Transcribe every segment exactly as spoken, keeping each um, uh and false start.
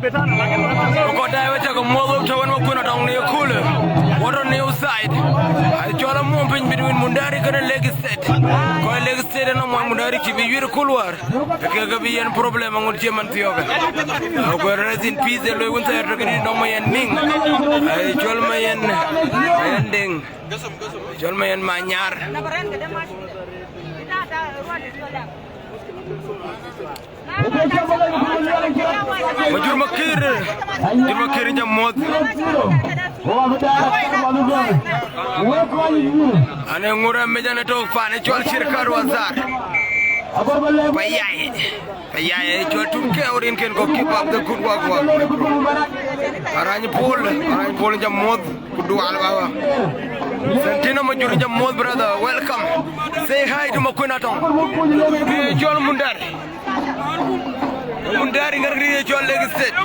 Ku kɔc daai, wek cä ke muɔ̈th, wek tɔ̈ wën wek kuën atɔŋ në ëköölë. Wɔ tɔ̈ në New Side. Ai cɔl amuɔ̈m piny between Mundari kenë Lakes State. Kɔc Lakes State ënɔŋ muɔny Mundari cï bï yuiir ëkööl wäär. Ke ke bï yen problem aŋot cï man thiɔ̈kë. Aguero rest in peace, ë loi wën thɛɛr tɔ̈ këdï nɔŋ Mayen Niŋ. Ai cɔl Mayen, Mayen Deŋ. Cɔl Mayen Manyar. Majur Makir, Majur Makir jam muɔ̈th. Ane ŋur ë mec ane tɔ̈ pan ë cɔl Shirkar Wazar. Payai. Payai ë cɔl tun ke orin ken kɔ̈k, keep up the good work, work. Arany Paul, Arany Paul jam muɔ̈th. Ku Dual baba. Santino Majur jam muɔ̈th, brother. Welcome. Say hi to Makuën Atɔŋ. Ri cɔl Mundari. Mundari ŋär ri cɔl Lakes State.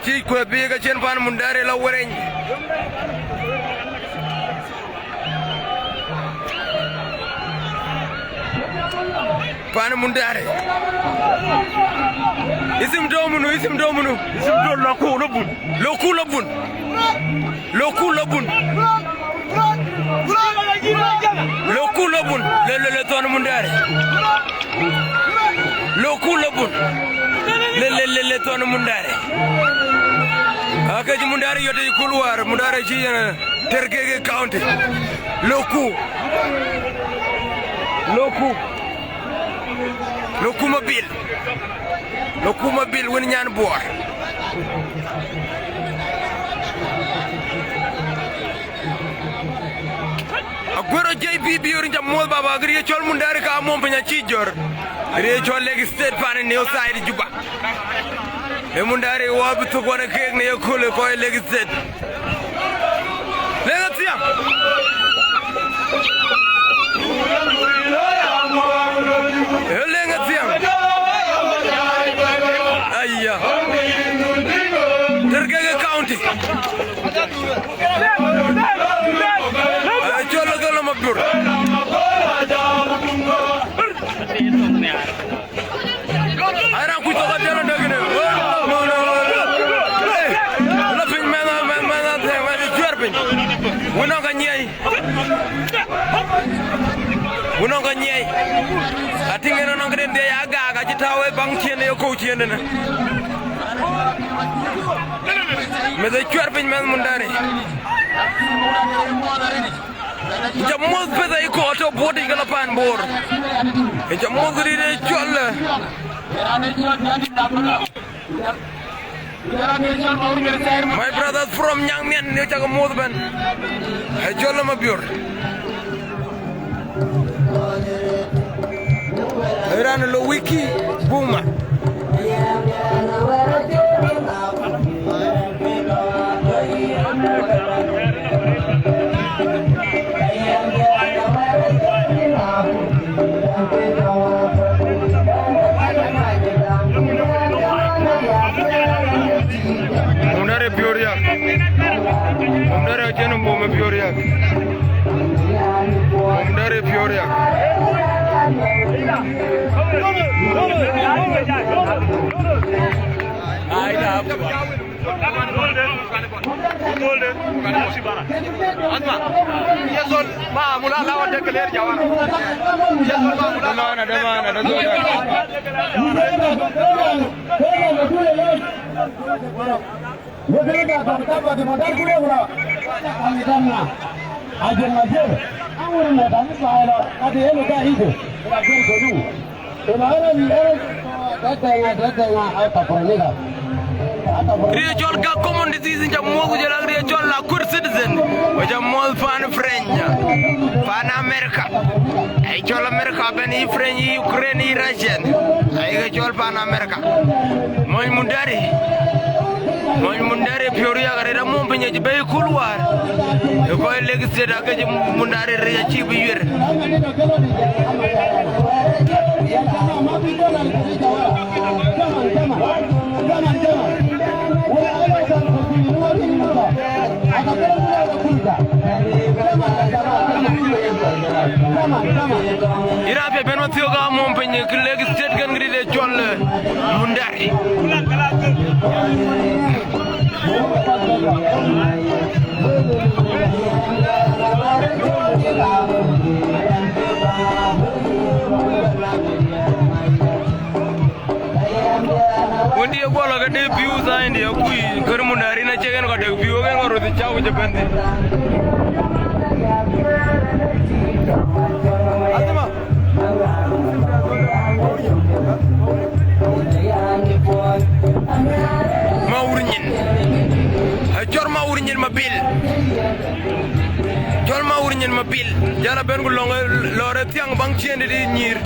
Cï kuɛth bï ke cïn pan Mundari la wereny. Pan Mundari. Isim do munu, isim do munu. Isim do Loku Lobun. Loku Lobun. Loku Lobun. Loku Lobun. Le, le, le, thɔn Mundari. Loku Lobun. Le, le, le, le, thɔn Mundari. Ake cï Mundari yɔt ë ëkööl wäär, Mundari cï yen Terkeke County. Loku. Loku. Loku Mabil. Loku Mabil wën nyan Buɔɔr. Aguero J B Bior jam muɔ̈th baba, ri cɔl Mundari ka muɔ̈m piny acï jör. Ri cɔl Lakes State pan New Side Juba. Ë Mundari wɔ bï thuk wan ë keek në ëkööl ë kɔc Lakes State. Leŋ athiaŋ. Ë leŋ athiaŋ. Aya. Terkeke County. Ë cɔl ke lɔ Mabior. Ai raan kuc thok adhial adek kënë. Hey, lɔ piny mɛnh, mɛnh, mɛnh, mɛnh, mɛnh cuɛɛr piny. Wun nɔŋ ka nyiɛɛi. Wun nɔŋ ka nyiɛɛi. Atïŋ en nɔŋ këden dhiɛc agaak acï tääu ë baŋ ciëën ë kɔ̈u ciëën ënë. Meth ë cuɛɛr piny mɛnh Mundari. Jam muɔ̈th peth ë kɔc tɔ̈ buɔt yic ke lɔ pan Bor. Jam muɔ̈th rït ë cɔl, eh, my brothers from Nyaŋ Nhiɛn, ë cak muɔ̈th ëbɛ̈n. Ë cɔl ë Mabior. Ë raan ë lɔ wiki buma. Mundari piöör yak. Mundari acïn bum ë piöör yak. Mundari piöör yak. Ai, da. Asma, ya zol, ma, mula, la, wa, de, clear, jawara. Ya zol, ma, mula, la, wa, de, clear, jawara. Wekele ka dɔm tapa di motar kule wala. Kami damna. Ajen major. Anguru na dami baira. Ati elo ka ido. Wa jor kodu. Ema ana ni elo. Riëëc cɔl Gak Common Disease, ca muɔ̈th ku jɔl a riëëc cɔl Lakur Citizen, ku ca muɔ̈th pan French, pan America. Ai cɔl America bɛ̈n, yï French, yï Ukraine, yï Russian, ai ke cɔl pan America. Mony Mundari, mony Mundari piɔ̈u riak arëët, amuɔ̈m piny acï bɛ̈i kul wäär. Ë kɔc Lake State ake cï Mundari riëëc acï bï yuër. Ira pia ben mathiok a mom piny kë Lake State kën kë dït ë cɔl, eh, Mundari. Wëndï ë guɔ lɔ ke dek pïu thaai ndï akui, kër Mundari na cïk en kɔ dek pïu, ke en kɔ röth cäu cï bɛ̈n thïn. Azima. Mawur nyin. Acɔr Mawur nyin Mabil. Cɔl Mawur nyin Mabil. Jal a ben ku lɔŋ, eh, lɔɔr ë thiäŋ baŋ ciëën dït nyïïr.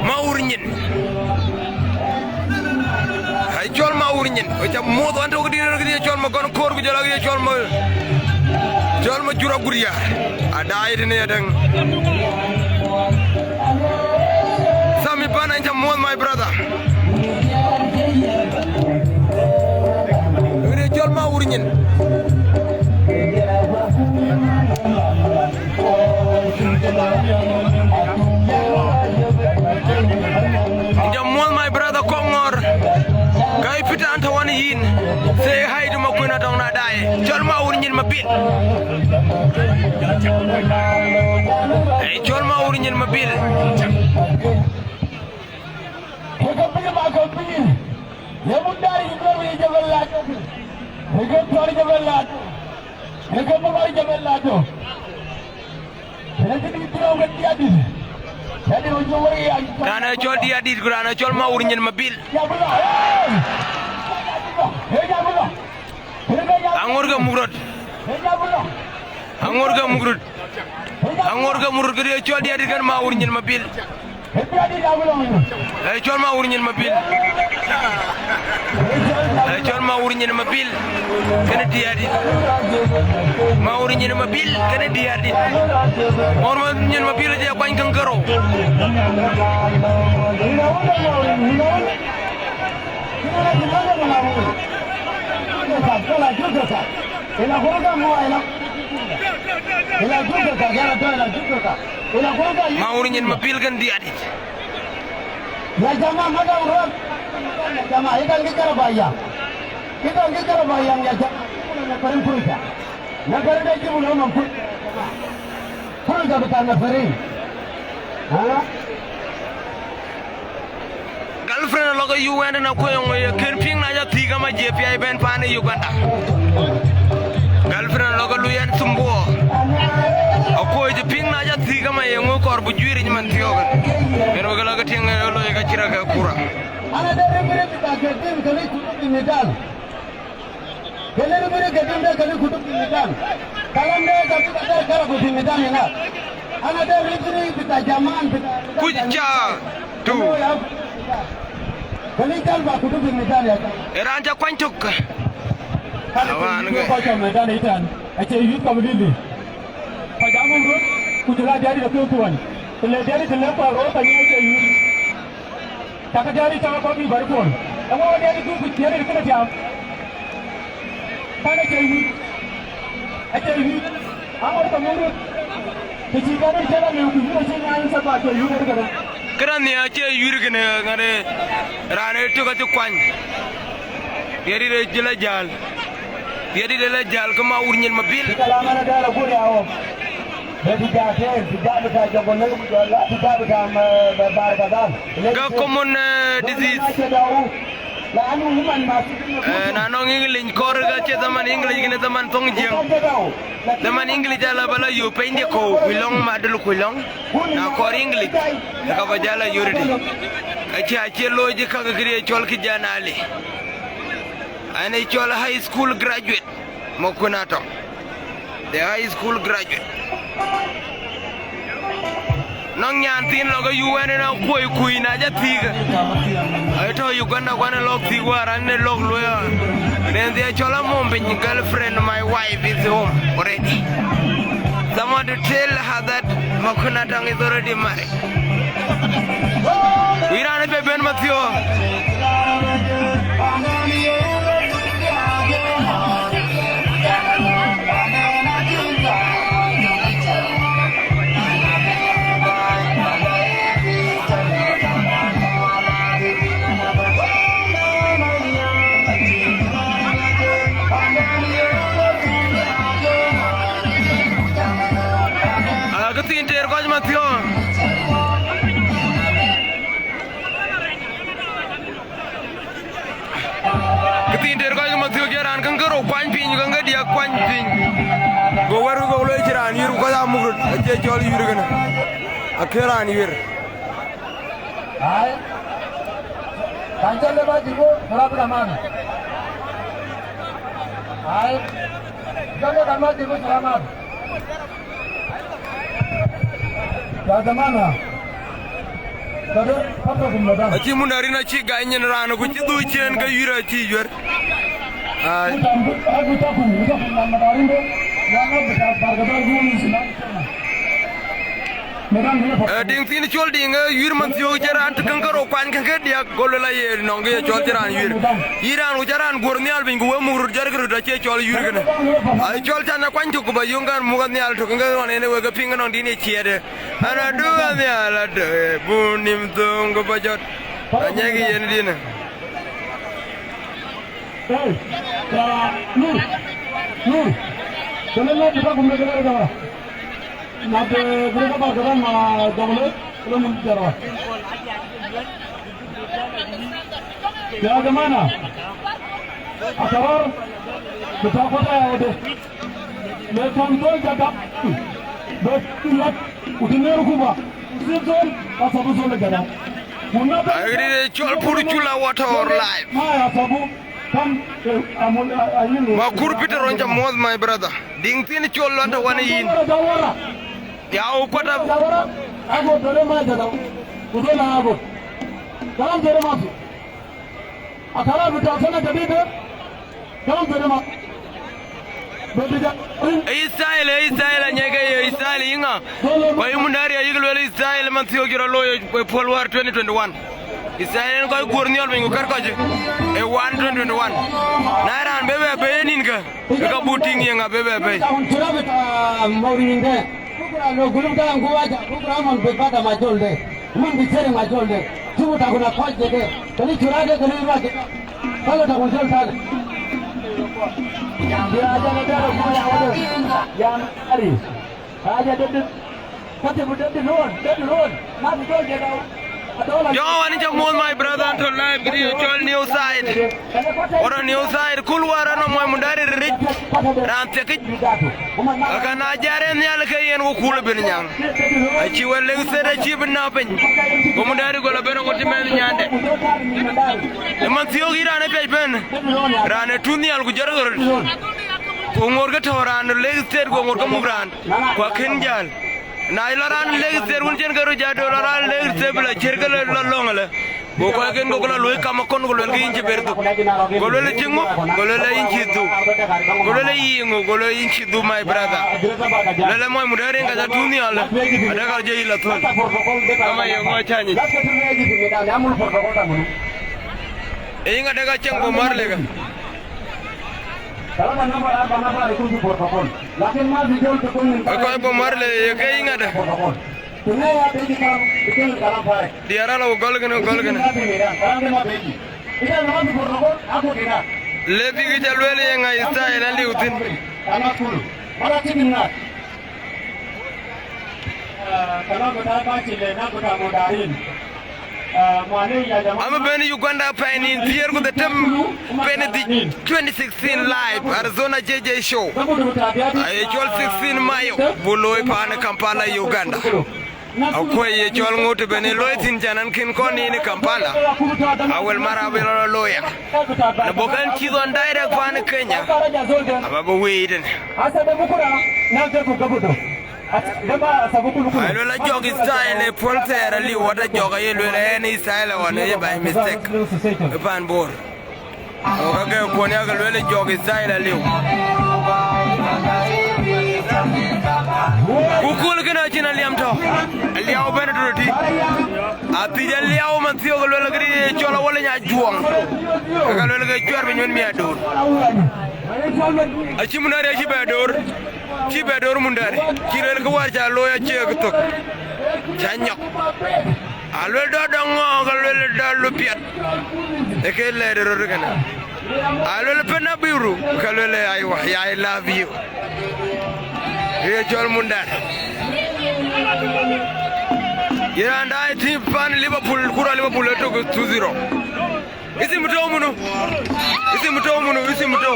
Mawur nyin. Ai cɔl Mawur nyin. Ë ca muɔ̈th wan tök dït rɔt këdï cɔl ma gɔn koor ku jɔl a këdï cɔl ma, cɔl ma jur aguria. Adaai tënë yadäŋ. Sami Bana, ë ca muɔ̈th, my brother. Këdï cɔl Mawur nyin. Ë ca muɔ̈th, my brother Kongor. Guy Peter Antawan yïn. Say hi to Makuën Atɔŋ na daai. Cɔl Mawur nyin Mabil. Ë cɔl Mawur nyin Mabil. Ë ke pïïr ma ke pïïr. Ye Mundari yï duɔ̈r yï jabal lat. Ë ke tuɔ̈r jabal lat. Ë ke muɔ̈r jabal lat. Ë ke dït rɔ̈u ke diadït. Ë dït rɔ̈u ke wëi ya. Raan ë cɔl diadït ku raan ë cɔl Mawur nyin Mabil. Ya bï lɔ. Ë ya bï lɔ. Ë ya bï lɔ. Aŋot ke muk röt. Aŋot ke muk röt. Aŋot ke muk röt, këdï ë cɔl diadït kën Mawur nyin Mabil. Ë cɔl Mawur nyin Mabil. Ë cɔl Mawur nyin Mabil. Kënë diadït. Mawur nyin Mabil, kënë diadït. Mawur nyin Mabil jɛ kuany käŋ kërou. Mawur nyin Mabil kën diadït. Ya jama, ma dɔm rɔt. Ya jama, ikan ki karabaya. Ikan ki karabaya, ya jama. Na karin purja. Na karin da jibu lo man pur-, purja bita na karin. Ha? Girlfriend lɔ ke U N na kueŋ ŋö ye kën piŋ na ja thiik ama je piai ben pan ë Uganda. Girlfriend lɔ ke lui en thumbuɔ. Akuɔ̈c piŋ na ja thiik ama ye ŋö kɔɔr bu juëëric man thiɔ̈k. Yen wek lɔ ke tieŋ ë loi ka cï rɔt ke kura. Ana de ribiri bita ke tim ke ni kudu binitan. Kënë ribiri ke tim de kënë kudu fi midan. Kalam de ka bï ka der kara ku fi midan ina. Ana der ribiri bita jaman bita. Kuc ca tu. Kënë jal ba kudu fi midan ya. Ë raan ca kuany tök. Awan ke. Kɔc ca midan itan. Ace yuth completely. Ka jam rot ku jula diari de kuny kuany. Tele diari tele pa ro ka ni ace yuth. Cakë diäär cakë kɔc bï bär puɔl. Eeŋö diäär dhuk ku diäär kënë tiam? Pan acie yuth. Acie yuth. Aŋot ke muk röt. Të cï diäär cï la liu ku yuth acï nyaai Salva acie yuth kënë. Kërac nhiaar acie yuth kënë ŋade raan ë tök acï kuany. Diäär ë jël ajäl. Diäär ë la jäl ke ma wur nyin mabil. Kalam ana dara guri awo. Beti jate, tijabita jabonel ku jola, tijabita, eh, bar kadal. Ga common, eh, disease. Ace dawu. Eh, na nɔŋ English kɔɔr ka cie dhaman English, kënë dhaman thoŋ Jiëŋ. Dhaman English ala ba la yök piny de kɔ̈u, kuc lɔŋ, madul kuc lɔŋ. Na kɔɔr English, ka ba jal a yök rëdï. Ka cie, acie looi jï ka ke këdï cɔl Kijana Ali. An ë cɔl high school graduate. Makun Atɔŋ, the high school graduate. Nɔŋ nyan thiin lɔ ke yu wɛn ënɔŋ kuɔi kuc na jɔ thiikë. Ai tɔ̈ Uganda kuan ë lɔk thiik wäär an ë lɔk luɔi ɣɔn. Rin dhiɛ cɔl amɔm piny, girlfriend, my wife is home already. Someone to tell her that Makun Atɔŋ is already married. Wïïr raan ë bï ben Mathiɔ̈k. Aa, kë thiin teer kɔc Mathiɔ̈k. Kë thiin teer kɔc Mathiɔ̈k, cï raan käŋ ke rou kuany piny, käŋ ke diäk kuany piny. Go wɛ̈t, go loi cï raan yuër, ku kɔc aa muk röt, acie cɔl yuër kënë. Akën raan yuër. Ai. Kan jɔl le ba jibu, salamu alaykum. Ai. Jɔl le kan ba jibu, salamu alaykum. Ya jamana. Kade, papa kum madam. Acï Mundarin acï gany nyin raan, ku cï dhuk ciëën ke yuër acï yuër. Ai. Utam, utam, utam, utam, Mundarin do. Ya na bita bargadar gumi sinan. Eh, Diŋ thiin col Diŋ, eh, yuër Mathiɔ̈k, cï raan të käŋ ke rou kuany käŋ ke diäk, go luel aye nɔŋ kë ye cɔl cï raan yuër. Yïn raan ku cï raan guɔ̈r nhial piny, ku we muk röt jɔt ke röt acie cɔl yuër kënë. Ai cɔl can akuany tök, ku ba yöŋ kan muk anhial tök, ke ɣɔn en ë wek ke piŋ ke nɔŋ dïn ye ciɛɛtë. An adu anhial adu, eh, bun nïm thöŋ, ku ba jɔt. Anyɛk yen dïnë. Hey, ya, Nur, Nur. Kene la kita kumne kene kene. Na be, bere ka ba kene ma jongole, kene mun jara. Ya jamana. Akarar, kita kota ya wade. Le control jadap. Be, ya, utineru kuba. Season, asabu zole jadap. Agri de cɔl pur cula water or life. Ma ya sabu. Makur Peter, ɣɔn ca muɔ̈th, my brother. Diŋ thiin col lɔn tɔ̈ wän ë yïn. Yau kuat ap. Style, style, anyɛk ke ye style, yïŋa. Kɔc Mundari ayïk lueel style Mathiɔ̈k cï rɔt looi ë puɔ̈l wäär twenty twenty-one. Israel en kɔc guɔ̈r nhiɔl piny ku kɛ̈t kɔc ë wan twenty twenty-one. Na raan bï bɛ bei ë nïnkë, ke ka buk tïŋ ye ŋa bï bɛ bei. Bukura lo gulum ta ngu waja, bukura man bï bada ma jolde, man bï seri ma jolde. Tuku ta kuna kɔc jede, kani curade, kani ruaje. Kalo ta kun jol tale. Ya jana dara kuya wade. Ya nari. Haja dede. Kati bu dede ruon, dede ruon. Ma bu dol jeda. Yo, wani ca muɔ̈th, my brother, to live video cɔl New Side. Ora New Side, kul wara no moy Mundari rich. Ran thiek. Aka na jare nhial ke yen ku kul bin nyaŋ. Aci wɛl lek thet aci bin na piny. Ku Mundari gola ben ŋot ci mɛn nyande. Ë Mathiɔ̈k yï raan ë piac ben. Raan ë tun nhial ku jɔt röt. Ku ŋot ke tɔ̈ raan lek thet ku ŋot ke muk raan. Ku akën jäl. Na lɔ raan lek thet wun cen ke röt jadol, lɔ raan lek thet bï lɔ cier ke lɔ lɔŋ ëlë. Go kɔc ken go ke lɔ luɔi kam akɔn, go luel ke yïn cï ber dhuk. Go luel cï ŋö? Go luel yïn cï dhuk. Go luel yï ŋö? Go luel yïn cï dhuk, my brother. Luel moy Mundari ka ca tun nhial. Ada ka jɔ yï lɔ thöl. Ama ye ŋö canyic. Ë yïŋ ada ka cieŋ Bob Marley ka. Ë kɔc Bob Marley ye ke yïŋ ada. Diɛɛr ala ku gɔl kënë, ku gɔl kënë. Le bïk ca lueel ye ŋa style aliu thïn. Abï bɛ̈n Uganda pɛɛi nïn thiëër ku dhetem, pɛɛi dhïc, twenty sixteen live, Arizona J J Show. Aye cɔl sixteen Mayo, buk looi paan Kampala, Uganda. Akuɔ̈c ye cɔl ŋot ëbɛ̈n ë looi thïn, cän an kën kɔn nïn ë Kampala. Awel mar abï lɔ looi ya. Në bɔ̈ kɛn cï dhɔn direct paan Kenya, aba bï wëi tënë. Aluel ajɔk style ë puɔl thɛɛr aliu, wat ajɔk aye luel ɛn style ɣɔn ë by mistake. Ë pan Bor. Ɣok ake kuɔn yak luel jɔk style aliu. Ku kööl kënë acïn aliam tɔ̈. Aliau bɛ̈n tɔ̈ tï. Athic aliau man thiɔ̈k luel këdï cɔl awɔl nya juɔŋ. Ka luel ke cuɛr piny wën miadoor. Acï mun arëë cï bɛ door. Cï bɛ door mundɛɛr, cï luel kë wäär ca looi acie kë thök, ca nyɔk. Aluel dɔ̈ dɔŋ ŋɔɔk, aluel dɔ̈ lupiɛth, ë ke lɛɛr röt kënë. Aluel pën abiru, ka luel aywa, ya I love you. Ye cɔl mundɛɛr. Ye raan daai tïŋ pan Liverpool, kura Liverpool ë tök two zero. Isim tɔ̈u munu? Isim tɔ̈u munu? Isim tɔ̈u?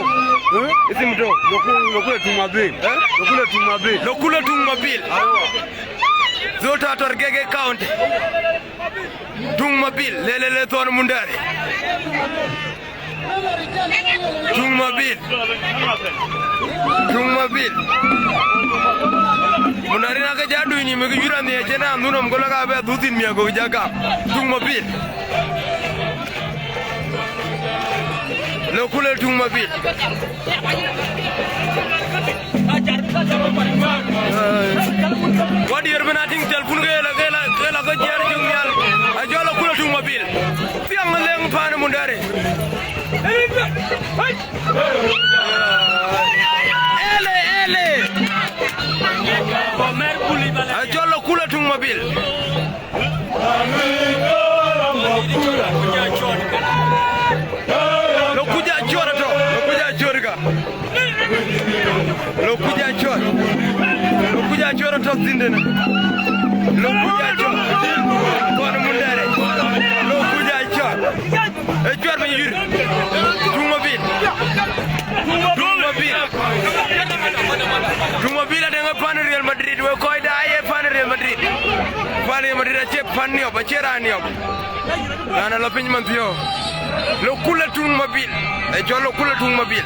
Isim tɔ̈u? Lokula, Lokula Tuŋ Mabil. Eh? Lokula Tuŋ Mabil. Lokula Tuŋ Mabil. Aiwa. Zol ta Torgege County. Tuŋ Mabil. Le, le, le, thɔn mundɛɛr. Tuŋ Mabil. Tuŋ Mabil. Mundɛɛr rin ake ja dui ni meke yura ni ecen an dhunɔm golo ka bɛ dhuthin miɛk go ja gam. Tuŋ Mabil. Lokula Tuŋ Mabil. Wa dier bï na tïŋ telpun ke la, ke la, ke la ke jiɛɛr juŋ nhial. Ajɔl Lokula Tuŋ Mabil. Thiaŋ leŋ pan mundɛɛr. Ele, ele. Ajɔl Lokula Tuŋ Mabil. Lokuja cɔɔr atɔ̈, Lokuja cɔɔr ka. Lokuja cɔɔr. Lokuja cɔɔr atɔ̈ thïn tënë. Lokuja cɔɔr. Kɔn mundɛɛr. Lokuja cɔɔr. Ë cuɛr piny yïr. Tuŋ Mabil. Tuŋ Mabil. Tuŋ Mabil adɛŋ ë pan Real Madrid, we kɔc daai ë pan Real Madrid. Pan Real Madrid acie pan niɔp, acie raan niɔp. Raan alɔ piny man thiɔ̈k. Lokula Tuŋ Mabil. Ë cɔl Lokula Tuŋ Mabil.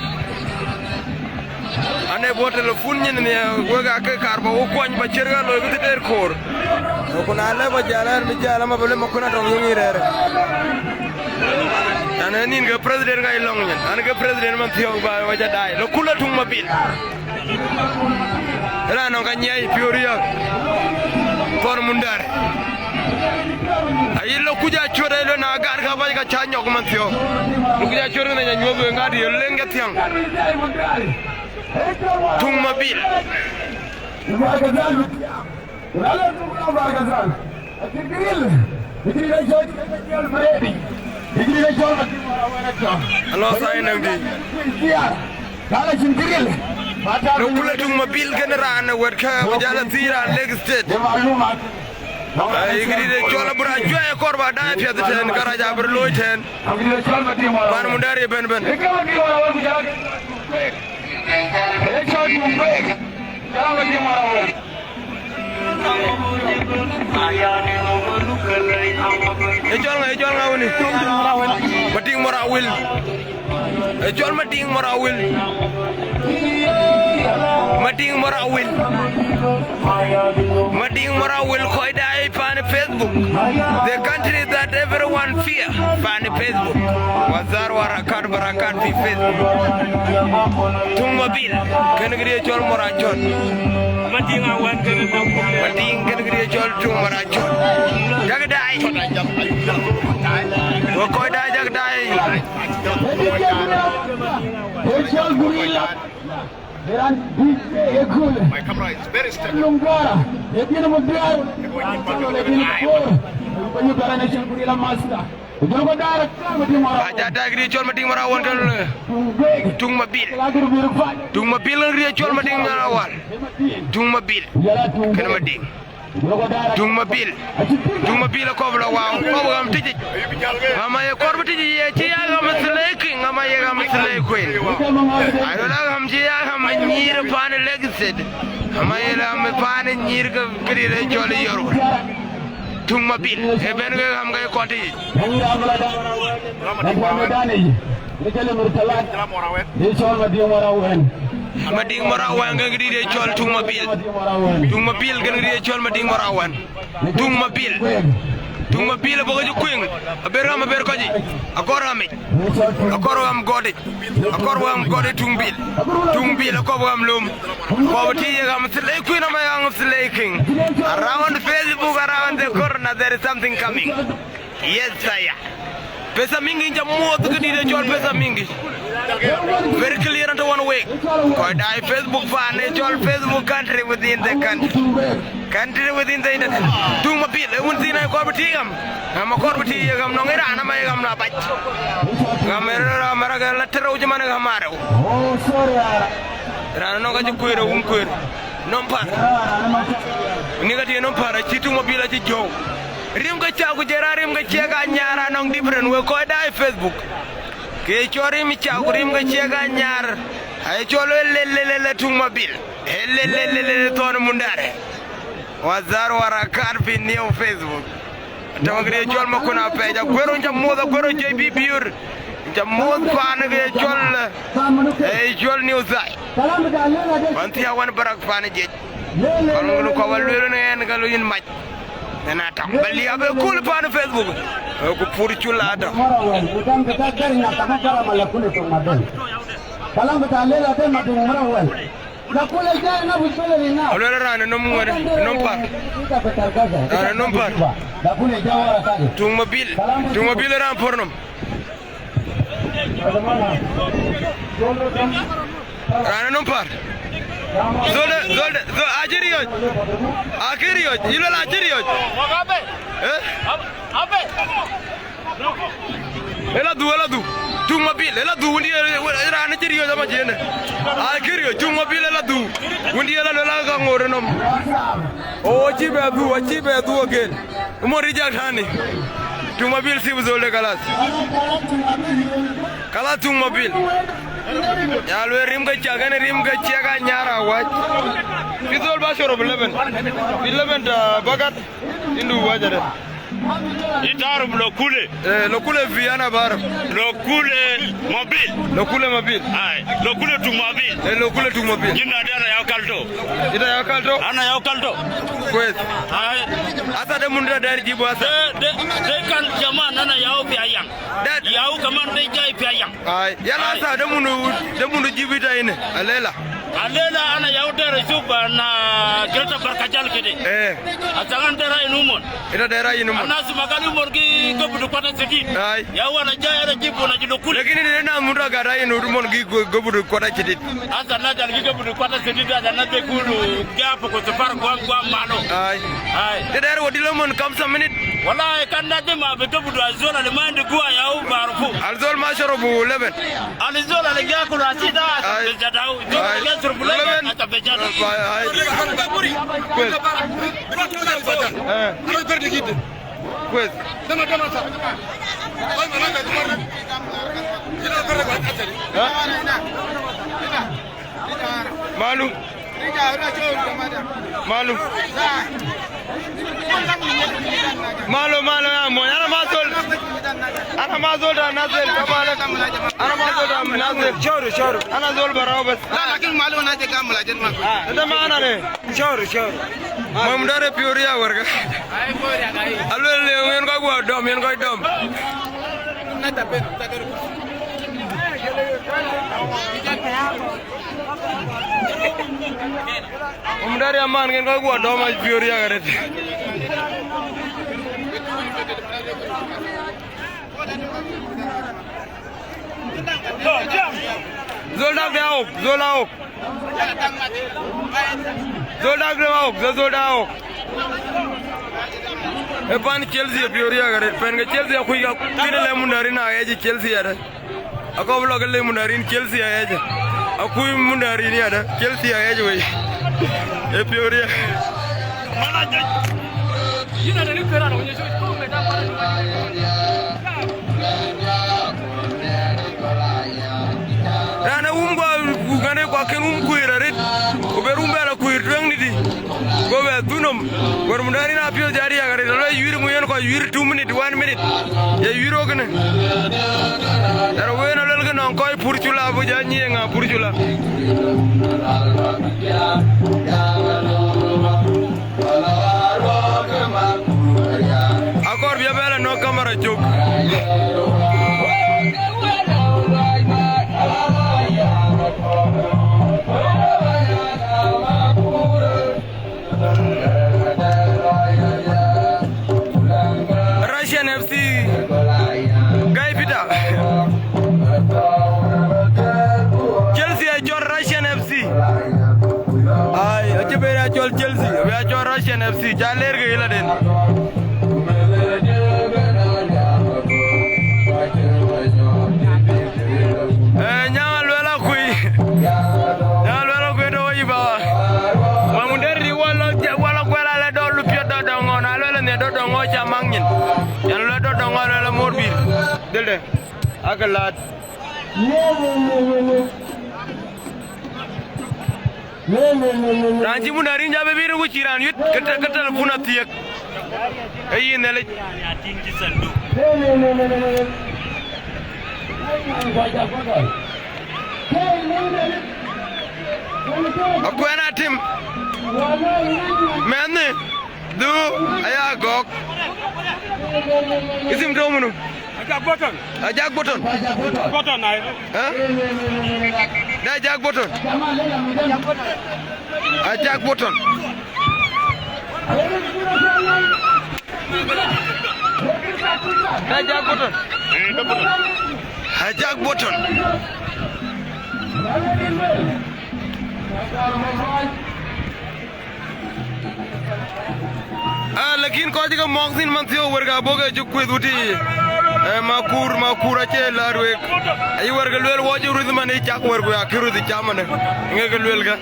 Ane bɔ̈ telefon nyin ni wek ake kaar ba wo kuany ba ciɛ̈t ka looi bï thïn der koor. Ku na lɛ ba jäl ɛn bï jäl ama bï lë ma kun atɔŋ yöŋ yï rɛɛr. An ë nïn ke president ka yï lɔŋ nyin. An ke president man thiɔ̈k ba wa ca daai. Lokula Tuŋ Mabil. Ëla nɔŋ ka nyiɛɛi piöör yäk. Thɔn mundɛɛr. Ayï Lokuja cuɛt ë lɔ na gaat ka bac ka ca nyɔk man thiɔ̈k. Lokuja cuɛt kënë ca nyuɔ̈th wek ŋaat ye leŋ ke thiäŋ. Tuŋ Mabil. Alo, sign nang di. Lokula Tuŋ Mabil kënë raan wɛ̈t kë ku jal athii raan Lake State. Ai, këdït ë cɔl abï rac juɛc ë kɔr ba daai piɛth tɛ̈n, ka rac abï looi tɛ̈n. Pan mundɛɛr ye bɛ̈n bɛ̈n. Ë cɔl ŋa, ë cɔl ŋa wëni? Matiŋ Mɔr Awil. Ë cɔl Matiŋ Mɔr Awil. Matiŋ Mɔr Awil. Matiŋ Mɔr Awil kɔc daai pan Facebook. The country that everyone fear pan Facebook. Wazar warakat barakat fi Facebook. Tuŋ Mabil. Kënë këdï ë cɔl Mɔr Acɔt. Matiŋ awän kënë. Matiŋ kënë këdï ë cɔl Tuŋ Mɔr Acɔt. Jak daai. Wek kɔc daai jak daai. Ëcɔl gorilla. Ëran D J ë köölë. My camera is very stable. Lum Duara, ë dhiën ë Mabior. Ë dhiën ë Bor. Ë Bor. Ëcɔl gorilla master. Ëcɔl gorilla. Aca tak ri cɔl Matiŋ Mɔr Awil kën. Tuŋ Bek. Tuŋ Mabil. Tuŋ Mabil ri cɔl Matiŋ Mɔr Awil. Tuŋ Mabil. Kënë Matiŋ. Tuŋ Mabil. Tuŋ Mabil akɔɔr bï lɔ wau. Kɔɔr bï ɣäm tïc yic. Ɣäm aye kɔɔr bï tïc yic, ye cï ya ɣäm Slay King, ɣäm aye ɣäm Slay Queen. Ai, lɔ la ɣäm cï ya ɣäm nyïïr paan Lake State. Ɣäm aye ɣäm paan nyïïr ke këdït ë cɔl York. Tuŋ Mabil. Ë bɛ̈n ke ɣäm ke kɔɔr tïc yic. Madiŋ Mɔr Awɛŋ. Madiŋ Mɔr Awɛŋ kën këdït ë cɔl Tuŋ Mabil. Tuŋ Mabil kën këdït ë cɔl Madiŋ Mɔr Awɛŋ. Tuŋ Mabil. Tuŋ Mabil abɔ̈ ke cï kuëŋ. Aber ɣäm, aber kɔc yic. Akɔɔr ɣäm yic. Akɔɔr ɣäm gɔ̈t yic. Akɔɔr ɣäm gɔ̈t ë Tuŋ Bil. Tuŋ Bil akɔɔr ɣäm lööm. Kɔɔr bï tïc ye ɣäm Slay Queen, ama ye ɣäm Slay King. Around Facebook, around the corner, there is something coming. Yes, sir. Pesa Mingi, ca muɔ̈th këdït ë cɔl Pesa Mingi. Very clear and one way. Kɔc daai Facebook fan ë cɔl Facebook country within the country. Country within the internet. Tuŋ Mabil, ë wun thïn ë kɔɔr bï tïc ɣäm. Ɣäm akɔɔr bï tïc ye ɣäm nɔŋ ë raan ama ye ɣäm la bac. Ɣäm ë raan ama raan la tërou cï man ɣäm arëu. Raan nɔŋ ka cï kuëër ë wun kuëër. Nɔm pär. Ni ka tï nɔm pär, acï Tuŋ Mabil acï jɔ̈ɔ̈u. Rim ke cak ku jɔl a rim ke ciɛk a nyaar anɔŋ different wek kɔc daai Facebook. Ke cɔl rim cak ku rim ke ciɛk a nyaar. Aye cɔl ë lel, lel, lel, lel, Tuŋ Mabil. Ë lel, lel, lel, lel, thɔn mundare. Wazar warakat fi new Facebook. Tɔ̈ këdï cɔl Makun Apɛc, Aguero, ca muɔ̈th, Aguero J B Biur. Ca muɔ̈th paan ke cɔl, ë cɔl New Side. Wan thia wan barak paan jiëc. Kɔn ŋun kɔc wä lueel në ɣɛn ka lueel yïn mac. Ɣɛn atɔ̈ ba liaap ë kööl paan Facebook. Ë ku pur cul atɔ̈. Kalam bita lela de Madiŋ Mɔr Awɛŋ. Aluel raan ë nɔm ŋuɛ̈n, ë nɔm pär. Raan ë nɔm pär. Tuŋ Mabil. Tuŋ Mabil ë raan pär nɔm. Raan ë nɔm pär. Zolde, zolde, zol, acï riɔ̈c. Acï riɔ̈c. Yï luel acï riɔ̈c. Eh? Ë la dhuk, ë la dhuk. Tuŋ Mabil, ë la dhuk, wëndï, ë, ë, raan cï riɔ̈c ama ciënë. Aa, kë riɔ̈c, Tuŋ Mabil ë la dhuk. Wëndï ë la luel aa ka ŋoot ë nɔm. Oo, acï bɛ dhuk, acï bɛ dhuk again. Ëmɔ rijak tani. Tuŋ Mabil thiëp zolde kalas. Kalas Tuŋ Mabil. Ya luel rim ke cak, ënë rim ke ciɛk a nyar awac. Fi zol ba shorob eleven. Fi eleven ta bakat. Indu wajade. Itarub lo kule. Eh, lo kule fi ana barab. Lo kule Mabil. Lo kule Mabil. Ai, lo kule Tuŋ Mabil. Eh, lo kule Tuŋ Mabil. Jina de ana yau kalto. Ita yau kalto? Ana yau kalto. Kwes. Ai. Asa de munda dari jibu asa. De, de, de kan jaman ana yau fi ayang. Dad. Yau kaman de jai fi ayang. Ai, yala asa de mundu, de mundu jibu ita ine. Alela. Alela ana yau dera shuf na Greater Barkajal kede. Eh. Asa ana dera inumon. Ita dera inumon. Ana suma gal umon gi gabudu kwata sidit. Ai. Yau ana jai ana jibu na jilu kule. Lakini ni na mundu gada inumon gi gabudu kwata sidit. Asa na jal gi gabudu kwata sidit, asa na de kulu gapu ko safar kwa, kwa malo. Ai. Ai. Te dera wadi lomon kamsa minit. Wallahi kan na de ma be gabudu azol al mandi gua yau barufu. Al zol ma shorobu leben. Alizol al yakulu asida asa bejadau. Zol al yasrubu leben asa bejadau. Ai, ai. Kwes. Eh. Kwes. Eh? Malu. Malu. Malu, malu ya moy. Ana ma zol. Ana ma zol ta Nasir. Ana ma zol ta Nasir. Shoru, shoru. Ana zol barau bas. La, lakin malu na je gamla jen ma. Ah, ita ma ana ne. Shoru, shoru. Moy mudare Peoria warga. Alo le yen ko gwa dom, yen ko dom. Um, dari aman ken ko guɔ dɔm a piöör yak arët. Zol dak de awok, zol awok. Zol dak de awok, zol, zol dak awok. E pan Chelsea e piöör yak arët, pen ke Chelsea akuc ka kit lɛ mundarin a ɣɛc Chelsea arët. Akɔp lɔ ke le mundarin Chelsea aɣɛc. Akuc mundarin yadë Chelsea aɣɛc wei. E piöör ya. Raan ë wum guɔ, ku ŋänë ku akën wum kuëër arëët, ku bï rum bɛ lɔ kuëër tueŋ në dï, go bɛ dhuk nɔm. Wär mudäär yïn apiɔ̈ɔ̈th jɔ riääk arëët, alɔ yuiir ŋu yen kɔc yuiir two minute, one minute, ye yuiir ɣöö kënë. Ë rɔt wëën aluel kë nɔŋ kɔc pur cula, bï jɔ nyiëëŋ a pur cula. Akɔɔr bï abɛ lɔ nɔ̈k kamera cök. Russian F C, Guy Peter. Chelsea acɔl Russian F C. Ai, acï bɛ ya cɔl Chelsea, bɛ ya cɔl Russian F C, ca leer ke ëlä den. Eh, Nyaŋ Aluel Akui. Nyaŋ Aluel Akui tɔ̈ wɔ yï baba. Wä mudɛ̈r ri wä lɔ, wä lɔ kuɛl alɛ dɔ̈ lupiɛth dɔ̈ dɔ̈ŋ ŋɔn, Aluel anhiɛ dɔ̈ dɔ̈ŋ ŋɔn ca maŋ nyin. Yan Aluel dɔ̈ dɔ̈ŋ ŋɔn, Aluel amor bïr. Dhilde. Akë laat. Raan cï mudäär yïn jɔ bï bï ku cï raan yuet, ke te-, ke telefon athiëk. Ee yïn Nhialic. Akuɛn atim. Mɛnhni. Dhuk aya gɔ̈k. Ithim tɔ̈u munu? Ajak Button. Ajak Button. Button ai. Hä? Da Ajak Button. Ajak Button. Da Ajak Button. Ajak Button. Ah, lakin kɔc ke mɔ̈k thïn man thiɔ̈k wärkë abɔ̈ ke cï kueth wutic. Eh, Makur, Makur acie laar wek. Ayï wärkë lueel wɔ cï ruth man ë cak wärkë akï ruth cam ënë. Ŋek lueel kë.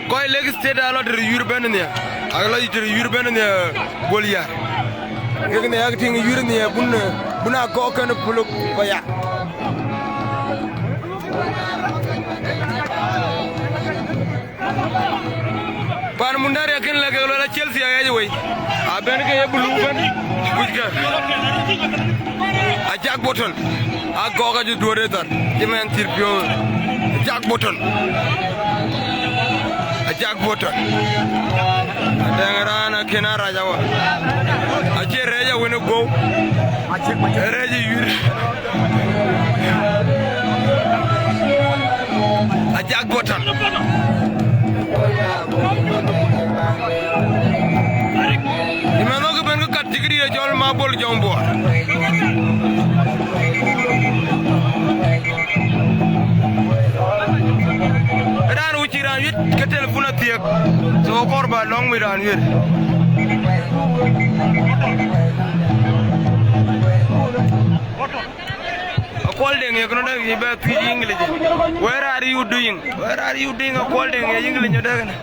Kɔc Lake State aa lɔ tëde yuur bɛ̈n nhial, aa lɔ tëde yuur bɛ̈n nhial Bol Yar. Kek nhial yak tïŋ yuur nhial bun, bun aa gɔ̈k kën puluk paya. Pan mundari akën lɛ̈k kek luel a Chelsea aɣɛc wei. Abɛ̈n ke ye bulu bɛ̈n kuckë. Ajak Button. A gɔ̈k acï duöt ë thar. Cï mɛn thïr piɔ̈u. Ajak Button. Ajak Button. Adɛ̈ŋ raan akën a rac awä. Acie rɛɛc awën ë guɔ̈u. Rɛɛc ë yuir. Ajak Button. Ëmɛn nhɔk ëbɛ̈n ke kat cï këdït ë cɔl Mabol Jɔŋ Buɔɔr. Raan wïc cï raan yuet ke telefon athiëk. So kɔɔr ba lɔ̈ŋ wïc raan yuet. Akuɔl Deŋ ye kënɔdë yï bɛ thuic English. Where are you doing? Where are you doing? Akuɔl Deŋ ye English nyodë kënë.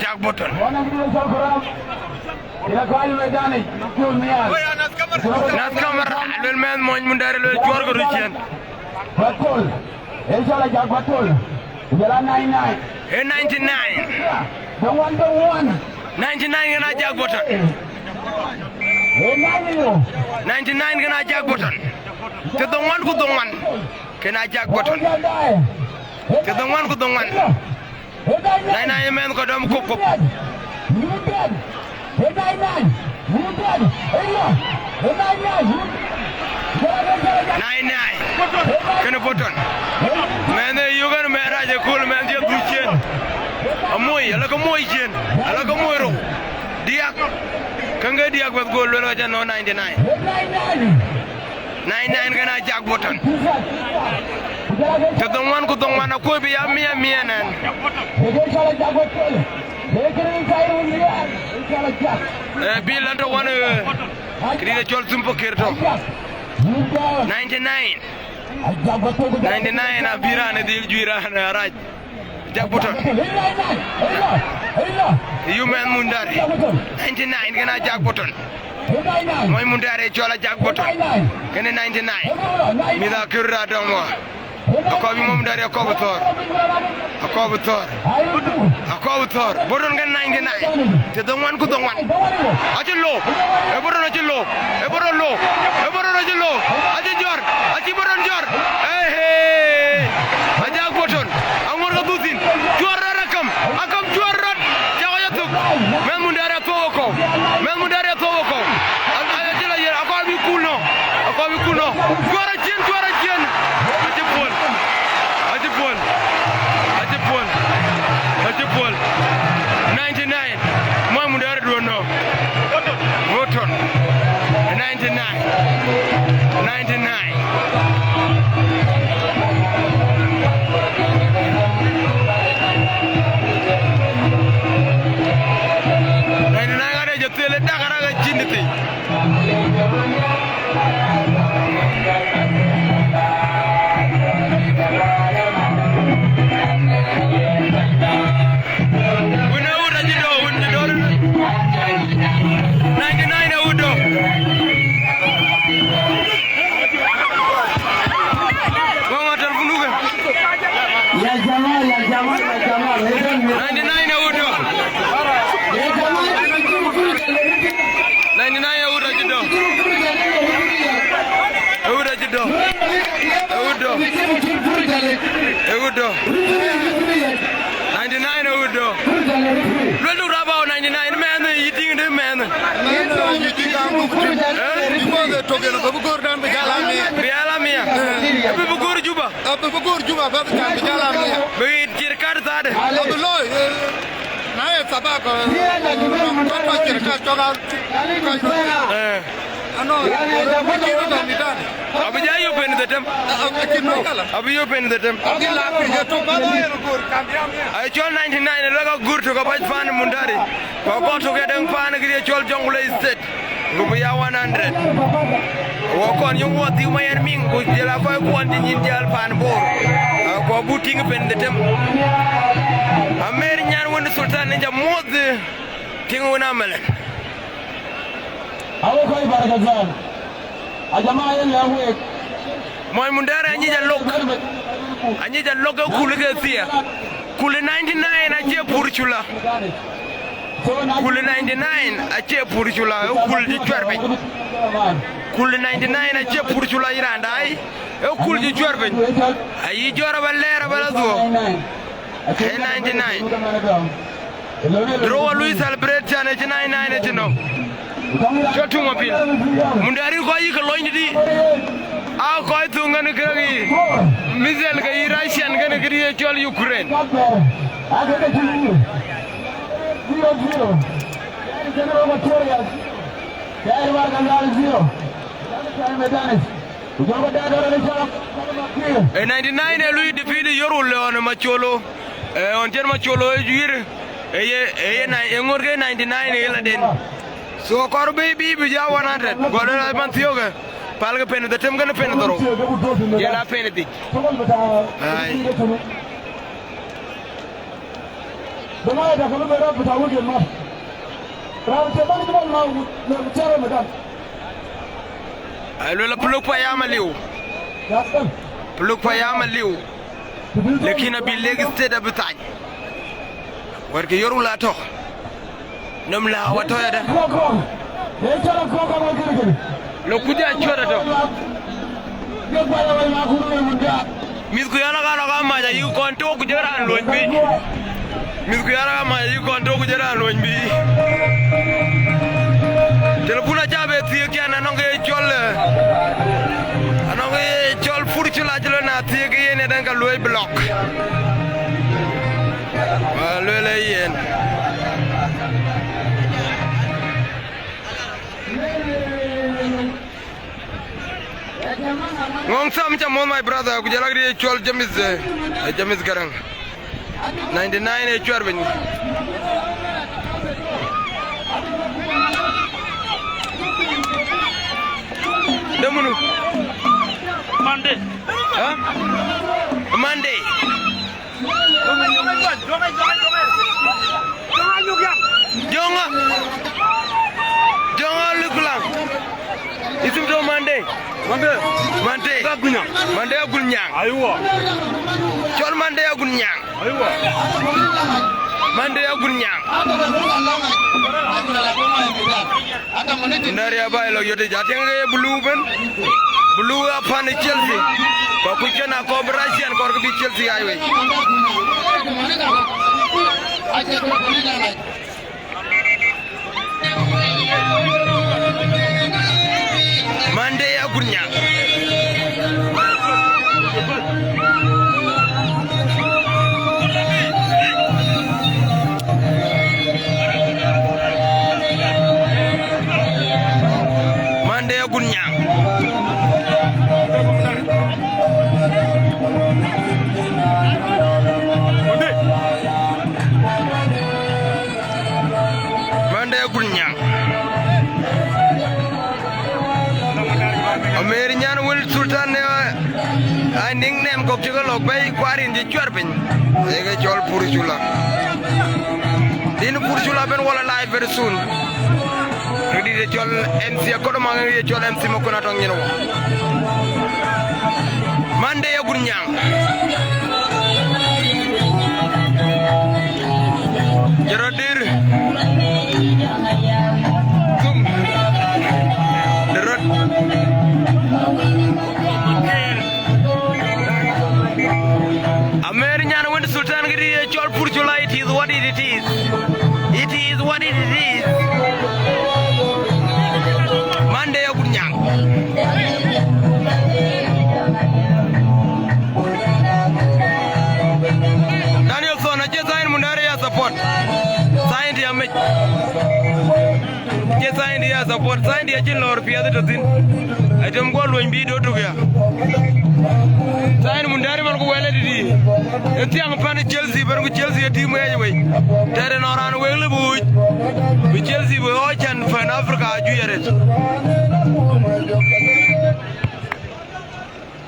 Jack Button. Nath Kamar, luel mɛnh mony mundari luel cuɔr ke ruciɛn. Ee cɔl Ajak Button. Ku jɔl a ninety nine. Ee ninety nine. The one, the one. Ninety nine kën a Ajak Button. Ee ninety yo. Ninety nine kën a Ajak Button. Të dhoŋuan ku dhoŋuan kën a Ajak Button. Të dhoŋuan ku dhoŋuan. Nine nine ë mɛnh kɔc dɔm kop kop. Nine nine. Kënë Button. Mɛnh ë yök ɛn mɛnh rac ë kööl mɛnh cï dhuk ciëën. Amoi, ala ke moi ciëën. Ala ke moi rou. Diäk. Käŋ ke diäk bɛ̈th gol luel ka cä nɔ̈k ninety nine. Nine nine kën a Ajak Button. Ke dhoŋuan ku dhoŋuan akuɔ̈c bï ya mia mia nɛn. Ee, bil ëntö wän, ee, këdït ë cɔl Thumpo Kerto. Ninety nine. Ninety nine abï raan ë dhil juëc raan ë arac. Jack Burton. Yï mɛnh Mundari. Ninety nine kënë a Jack Burton. Mony Mundari cɔl a Jack Burton. Kënë ninety nine. Mïth akër raan dɔm wä. Akɔ̈u bï Mony Mundari akɔ̈u bï thɔ̈r. Akɔ̈u bï thɔ̈r. Akɔ̈u bï thɔ̈r. Burton kënë ninety nine. Të dhoŋuan ku dhoŋuan. Acï lɔ. Ee Burton acï lɔ. Ee Burton lɔ. Ee Burton acï lɔ. Acï jɔ̈ɔ̈r. Acï Burton jɔ̈ɔ̈r. Ee, ee. A Jack Burton. Aŋuɔ̈t ke dhuk thïn. Cuɔ̈r rɔt akam. Akam cuɔ̈r rɔt. Cä kɔc a thök. Mɛnh Mundari athuɔ̈k ë kɔ̈u. Mɛnh Mundari athuɔ̈k ë kɔ̈u. A, a, acï la yen. Akɔ̈u bï kul nɔ̈. Akɔ̈u bï kul nɔ̈. Cuɔ̈r aciën, cuɔ̈r aciën. Acï puɔ̈l. Acï puɔ̈l. Acï puɔ̈l. Acï puɔ̈l. Ninety nine. Mony Mundari duɔ̈n nɔ̈. Burton. Ninety nine. Ninety nine. Ninety nine ade jɔ thel ë dak araka cïn thïn. Wën ë wut acï dɔ̈, wën cï dɔ̈. Ninety nine ë wut dɔ̈. Ŋɔŋ ë telefon dukë. Ya jama, ya jama, ya jama. Ninety nine ë wut dɔ̈. Ya jama. Ninety nine ë wut acï dɔ̈. Ë wut acï dɔ̈. Ë wut dɔ̈. Ë wut dɔ̈. Ninety nine ë wut dɔ̈. Luel du rap au ninety nine, mɛnh, yï tïŋ dë mɛnh. Bï ya la mia. Bï bï goor Juba. Bï bï goor Juba, bï bï goor Juba, bï bï jal a mia. Bï ɣet cir kat thaade. Abï looi, ee, na ye thabak, ee, nɔŋ kɔc cir kat cɔk a, kɔc. Ee. Anɔŋ, ee, kɔc cï röt dɔm ëtɛ̈ɛ̈n. Abï jal yök pɛ̈n dhetem. A, a, acïn mashkala. Abï yök pɛ̈n dhetem. Abï la piny ë tök, bä looi ë goor kam ya mia. Ai cɔl ninety nine, ë lɔ ka goor tök abac paan Mundari. Ku akɔ̈u tök ë däŋ paan kë ye cɔl Jonglei State. Ku bï ya one hundred. Wɔ kɔn yöŋ wɔ thiu ma yɛn miŋ, ku jël a kɔc kuɔn cï nyin jäl paan Bor. Akɔ̈u buk tïŋ pɛ̈n dhetem. Amer nyan wën Sultan, ë jam muɔ̈th, tïŋ wën amɛlɛn. Awo kɔc Bargazal. A jama yen lɛ wek. Mony Mundari anyic alok. Anyic alok ë kul ke thiëër. Kul ninety nine acie pur cula. Kul ninety nine acie pur cula, ë kul cï cuɛr piny. Kul ninety nine acie pur cula yï raan daai, ë kul cï cuɛr piny. Ayï jɔ̈ɔ̈r aba lɛɛr aba la dhuɔ̈k. Ë ninety nine. Dro wa lui celebrate can ë cï ninety nine ë cï nɔ̈k. Cɔl tuŋ apil. Mundari kɔc yï ke lony dï. A kɔc thuŋ kën kërɛk yï. Missile ke yï Russian kën këdï ye cɔl Ukraine. Zero, zero. General Equatoria. Yair Bargazal zero. Medanis. Ku jɔlkë dɛɛt dɔ̈ɔ̈r ë cɔl Makir. Ë ninety nine ë lui defeat Yorul ɣɔn ë Macolo. Ë ɣɔn cïn Macolo ë juiir. Ë ye, ë ye nine, ë ŋoot ke ninety nine ë ye la den. So kɔɔr bï, bï, bï jɔ one hundred. Gɔl ë man thiökë. Palkë pɛ̈n dhetem kën pɛ̈n dhorou. Jël a pɛ̈n dhic. Ai. Bï na ye dakal bï rap bï ta wek yen mat. Raan cï man cï man ma wut, le cä Ramadan. Ai luel apuluk payam aliu. Puluk payam aliu. Lakin abï Lake State abï thany. Wɛ̈t ke Yorul atɔ̈. Nöm lääu atɔ̈ yadë. Lo kuc acuɛt atɔ̈. Mïthku yɛn aka lɔ ka mac ayï kɔn tok ku jëk raan luɔny bï. Mïthku yɛn aka mac ayï kɔn tok ku jëk raan luɔny bï. Telepun acä be thiëëk cän anɔŋ ke cɔl, eh, anɔŋ ke cɔl pur cï lac lɔ na thiëëk yen ëdɛ̈ŋ ka luɔi block. Wa luel ë yen. Ngɔŋ Sam, ca muɔ̈th, my brother, ku jɔl akë ye cɔl James, eh, James Garang. Ninety nine ë cuɛr piny. De munu? Monday. Hä? Monday. Joŋa. Joŋa Lukulaŋ. Isim tɔ̈ Monday. Monday. Monday. Agunya. Monday Agunyaŋ. Aywa. Cɔl Monday Agunyaŋ. Aywa. Monday Agunyaŋ. Nɛ̈r ya baai lɔ yöt yic, atiɛŋ ke ye blue ben. Blue apan ë Chelsea. Kɔc kuc kën akɔɔr bï Russian kɔɔr ke bï Chelsea aa wei. Monday Agunyaŋ. Monday Agunyaŋ. Monday Agunyaŋ. Amer nyan wël Sultan ne, ai, niŋ nɛm kɔ̈k cï ke lɔ̈k bɛ̈i kuarin cï cuɛr piny. Ee ke cɔl Purcula. Din Purcula ben wala live very soon. Rëdït ye cɔl M C Akodë Maŋ, ye cɔl M C Makun atɔŋ nyin wɔ. Monday Agunyaŋ. Jɔt rɔt dir. Thum. De rɔt. Amer nyan wën Sultan këdï ye cɔl Purcula, it is what it is. It is what it is. Monday Agunyaŋ. Danielson, acie sign Mundari ya support. Sign dia mec. Acie sign dia support. Sign dia cïn lɔ̈ɔ̈r piɛth tɔ̈ thïn. Atem guɔ luɔny bï do tuk ya. Sign Mundari man ku wɛl ë dïdï. Ë thiaŋ pan Chelsea, bɛ̈n ku Chelsea ë team ɣɛɛc wei. Tɛ̈dɛ̈ nɔn raan wek lë bï wuc. Bï Chelsea bï ɣɔɔc cän pan Africa ajuëc arëët.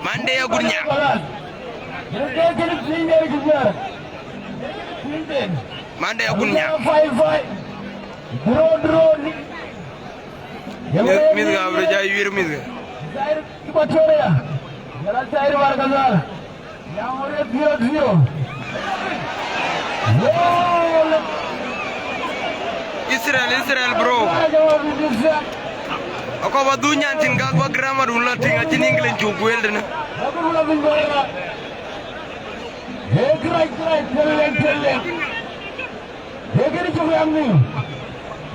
Monday Agunyaŋ. Monday Agunyaŋ. Mïth, mïth ka abï röt jai yuiir mïth ka. Israel, Israel, bro. Akɔɔr ba dhuk nyan thïn, gak ba grammar dun lɔ tïŋ, acïn English cuk guël tënë. Ee kënë cï riɛm nhïïm,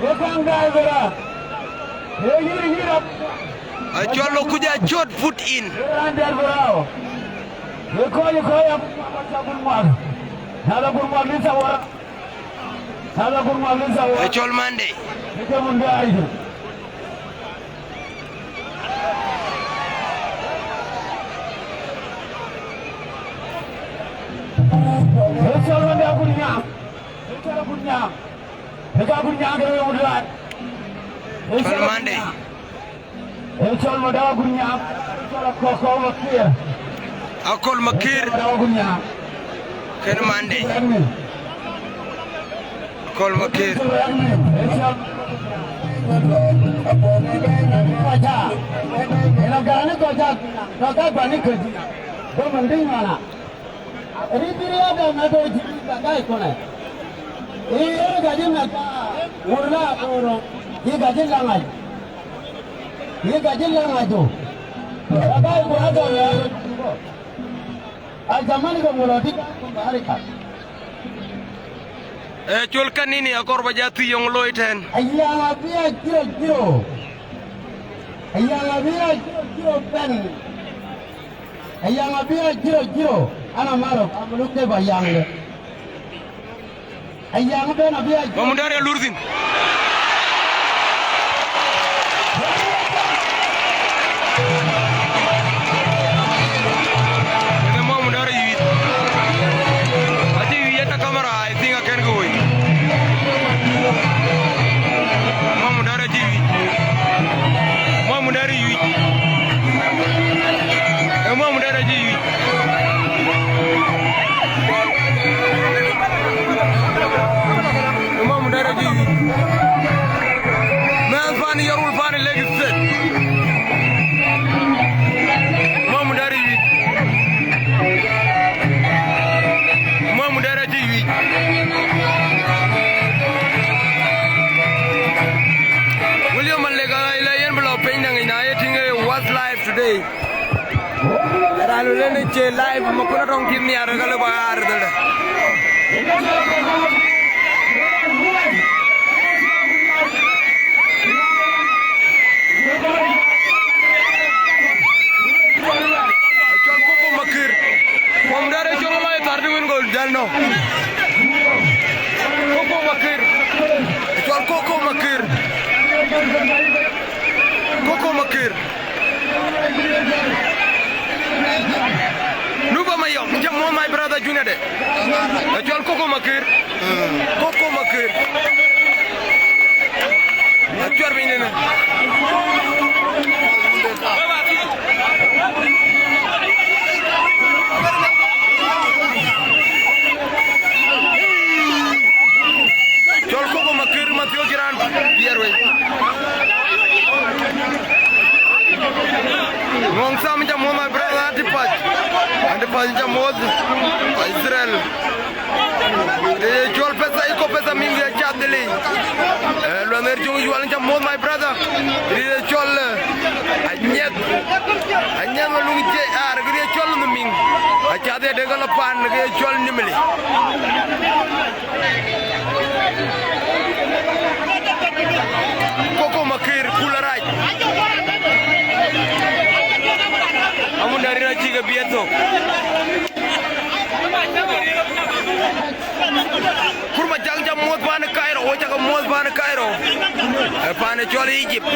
ee kaŋ daai bï raar, ee yïr yïr rap. Acɔl lɔ kuc acɔt put in. Ee raan dɛ̈t bï raar, ee kɔc, ee kɔc ap, ap agut ŋuak, na la agut ŋuak në thawara, na la agut ŋuak në thawara. Acɔl Monday. Ee ke mun daai. Ee cɔl Monday Agunyaŋ. Ee cɔl Agunyaŋ. Ee ka Agunyaŋ kërë wek wut raat. Ee cɔl Monday. Ee cɔl Monday Agunyaŋ. Ee cɔl Akɔkɔ Makir. Akol Makir. Ee cɔl Monday Agunyaŋ. Kën Monday. Ee cɔl Makir. Ee, col kanini akɔɔr ba jɔ thiëc yɔŋ looi tɛ̈n. Ayaŋ abï a jiro jiro. Ayaŋ abï a jiro jiro bɛ̈n. Ayaŋ abï a jiro jiro. Ana marok, amuluk de ba yaŋ de. Ayaŋ ben abï a jiro. Mamudar ya lurthin. Pan Lake State. Mamu dari yuic. Mamu dari aci yuic. William Malek, aa, ila yen bï lɔ piny daŋ, na ye tïŋ, eh, what's live today. Raan wël en ë cie live, ma kun atɔŋ cï nhiaar, ka lë ba ɣaar dhëlë. Acɔl Koko Makir. Kuɔm dɛ̈t ë cɔl lɔ ë thar të wën gol jäl nɔ. Koko Makir. Acɔl Koko Makir. Koko Makir. Nuba Mayom, jam mo my brother Junior de. Acɔl Koko Makir. Koko Makir. Acuɛr piny nene. Cɔl Koko Makir, Mathiok cï raan diɛɛr wei. Ŋɔŋ Sam, jam moth my brother, Antipas. Antipas, jam moth, Israel. Ee, cɔl pesa, iko pesa mingi ya cath dhili. Eh, luaner jong yual, jam moth my brother. Ee, cɔl, eh, Anyɛth. Anyɛth ma luŋ je ar, ee, cɔl në ming. Acath ya de ka la pan, ee, cɔl Nimili. Koko Makir, kula rac. Amun dari na cï ke biɛt thok. Kur ma cak jam muɔth pan Cairo, wo cak muɔth pan Cairo. Eh, pan cɔl Egypt,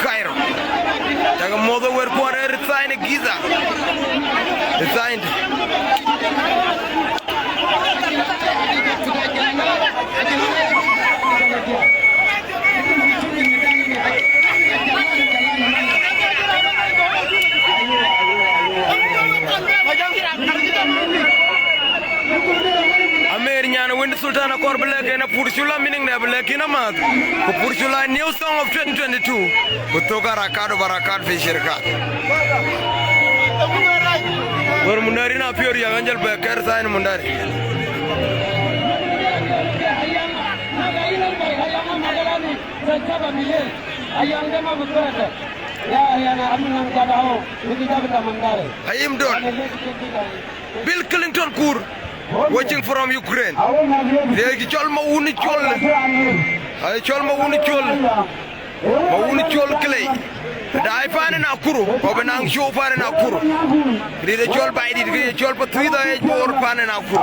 Cairo. Cak muɔth wer kuɔr er sign Giza. Sign. Amer nyan wënd Sultan akɔr bï lɛ̈k en apur cula, meaning ne bï lɛ̈k en amääth. Ku pur cula new song of twenty twenty-two. Ku thok arakat u barakat fi shirkat. Wër Mundari na piöör yak Angel bɛ kɛr sign Mundari. Ayim Don. Bill Clinton Kur, watching from Ukraine. Ye cɔl ma wun cɔl. Ay cɔl ma wun cɔl. Ma wun cɔl Clay. Daai pan Nakuru, ko bï naŋ show pan Nakuru. Ri de cɔl bai dit ke cɔl pa thuitha e bor pan Nakuru.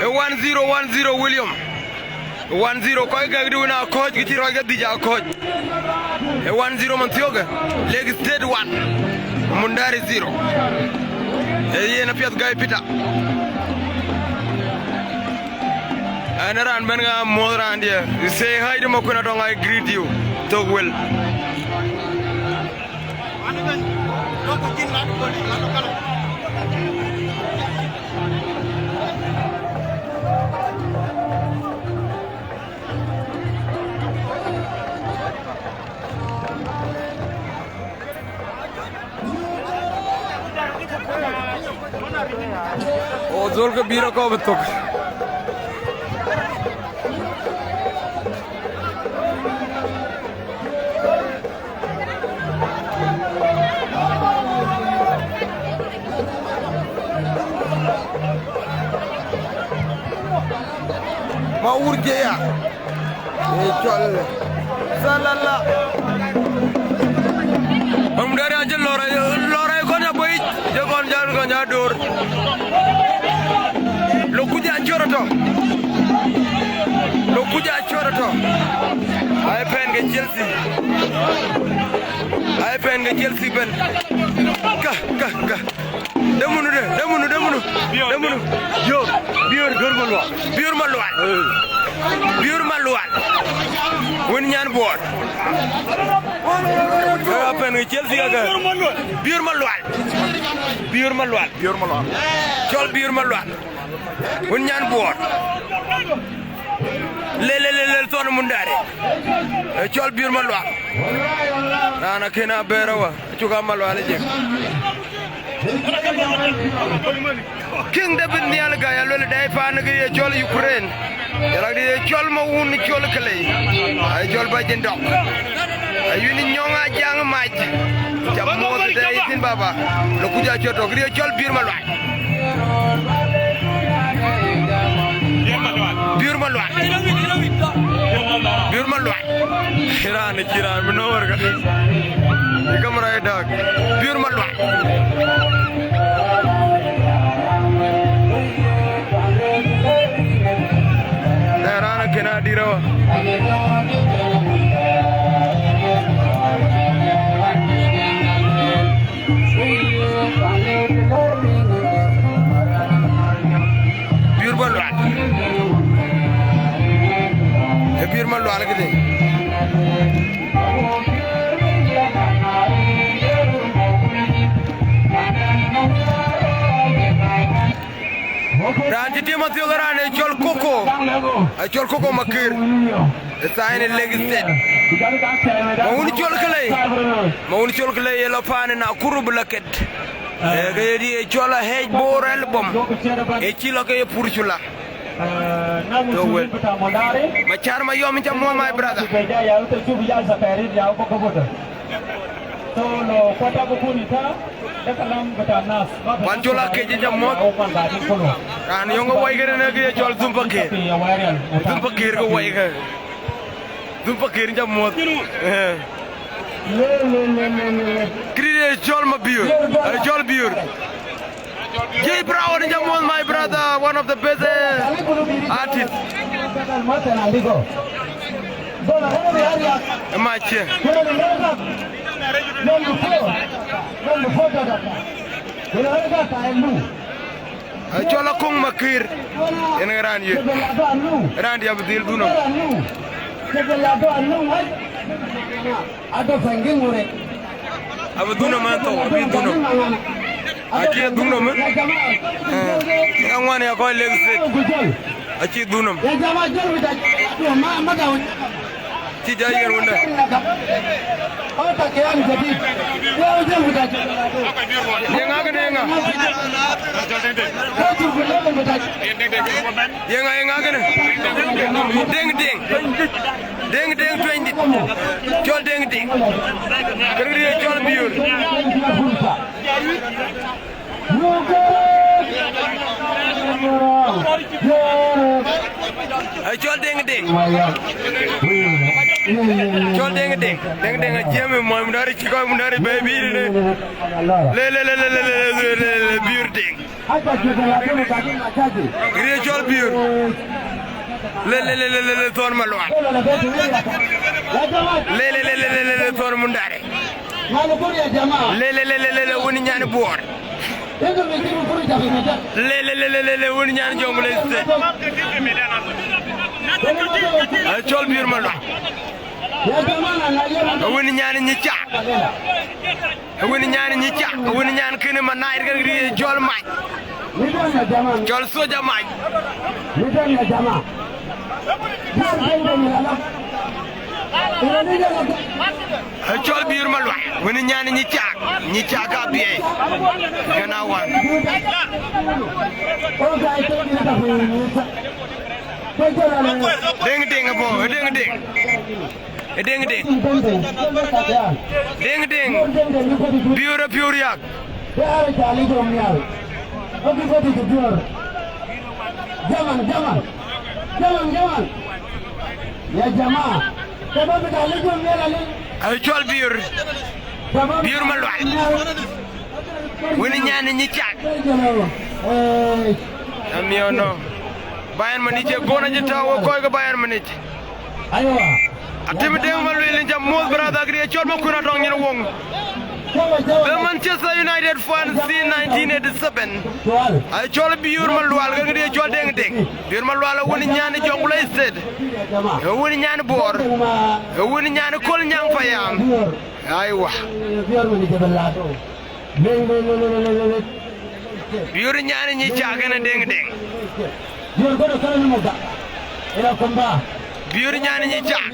E one zero, one zero William. One zero, kɔc kek dï wën akɔ̈ɔ̈c, kë cï rɔc ke dhïc akɔ̈ɔ̈c. E one zero man thiɔ̈kë, Lake State one, Mundari zero. E yen apiɛth Guy Peter. Ɛn raan bɛ̈n ŋa muɔ̈th raandiɛ. You say hi to Makuën Atɔŋ, I greet you. Thok wël. O dhöl ke bï rɔt kɔ̈k bï thök. Ma wur je ya. Ye cɔl. Salala. Pam dari aje lora, lora kɔn ya boy, je kɔn ja, kɔn ja dor. Lo kuja choro to. Lo kuja choro to. Ai pen ke Chelsea. Ai pen ke Chelsea ben. Ka, ka, ka. Demunu de, demunu, demunu. Demunu. Yo, bior, bior malual. Bior malual. Eh. Bior malual. Wën nyan Buɔɔr. Ka pɛn ke Chelsea ka. Biöör Malual. Biöör Malual. Biöör Malual. Cɔl Biöör Malual. Wën nyan Buɔɔr. Le, le, le, le, thɔn Mundari. Ee cɔl Biöör Malual. Raan akën abɛɛr awä. Acuk a Malual jek. King David Nhial Gai aluel dai paan ke ye cɔl Ukraine. Yalak de ye cɔl ma wun cɔl kelei. Ai cɔl ba jin dɔk. Ayun nyɔŋ a jaŋ mac. Jam mo de dai tin baba. Lo kuja cɔl tok de ye cɔl Biöör Malual. Biöör Malual. Biöör Malual. Raan, cï raan bï nɔ̈k wär ka. Ë kamera ye dääk. Biöör Malual. Ee raan akën adït awä. Biöör Malual. Ee Biöör Malual këdë. Raan cï tim athiök raan ë cɔl Koko, ë cɔl Koko Makër. Ë thain ë Lake State. Ma wun cɔl kelei. Ma wun cɔl kelei ye lɔ paan ë Nakuru bï lɔ ket. Ee, ke ye di ye cɔl a H Bor album. Ee cï lɔ ke ye pur cula. Ee, na to wël. Macär Mayɔm, in ca muɔ̈th, my brother. Wan cɔl a kec, in ca muɔ̈th. Raan yɔŋ ke wai kënë ke ye cɔl Dhum Pakëër. Dhum Pakëër ke wai kë. Dhum Pakëër, in ca muɔ̈th. Ee. Kërït ye cɔl Mabiöör, ee cɔl Biöör. Jay Brown, in ca muɔ̈th, my brother, one of the best, eh, artists. Ë mac cie. Ë cɔl Aköŋ Makër. Yen ë raan ye. Raan diɛ̈ abï dhil dhunɔm. Abï dhunɔm ëthou, abï dhunɔm. Acï ye dhunɔm, ë? Ee, aŋuan ya kɔc Lake State. Acï dhunɔm. Cï jɔ yen wënde. Ye ŋa kënë, ye ŋa? Ye ŋa, ye ŋa kënë? Deŋ, Deŋ. Deŋ, Deŋ tuɛnydït. Cɔl Deŋ, Deŋ. Kërë ye cɔl Biöör. Ee cɔl Deŋ, Deŋ. Cɔl Deŋ, Deŋ. Deŋ, Deŋ ajiëëm ë mɔny Mundari, cï kɔc Mundari bɛ̈ɛ̈i bï yïn ënë. Le, le, le, Biöör Deŋ. Kërë ye cɔl Biöör. Le, le, le, le, le, le, thɔn Malual. Le, le, le, le, le, le, le, thɔn Mundari. Le, le, le, le, le, le, wun nyan Buɔɔr. Le, le, le, le, le, le, wun nyan Jonglei State. Ee cɔl Biöör Malual. Ee wun nyan Nyicaak. Ee wun nyan Nyicaak, ee wun nyan kënë Manait, kën kërë ye cɔl Mac. Cɔl Soja Mac. Ee cɔl Biöör Malual, wun nyan Nyicaak, Nyicaak Abiɛɛi. Kën awan. Deŋ, Deŋ abɔ̈, Deŋ, Deŋ. Ee Deŋ, Deŋ. Deŋ, Deŋ. Biöör, Biöör yak. Jaman, jaman. Jaman, jaman. Ya jamaa. Shabab bita Lake Mial Ali. Ee cɔl Biöör. Shabab Biöör Malual. Wun nyan Nyicaak. Eh. Amiɔn nɔ. Bayern Munich, ee kɔn acï tääu wek kɔc ke Bayern Munich. Aywa. Atim Deŋ Maluel, in ca muɔ̈th, brother, kërë ye cɔl Makuën Atɔŋ nyin woŋ. Jawa, jawa. Be man Manchester United fan since nineteen eighty-seven. Acɔl Biur Malual ke ŋic acɔl Deŋ Deŋ. Biur Malual ee wun nyan Jonglei State. Ee wun nyan Bor. Ee wun nyan Kolnyaŋ Payam. Aiwa. Biur nyan Nyicaak kënë Deŋ Deŋ. Biur nyan Nyicaak.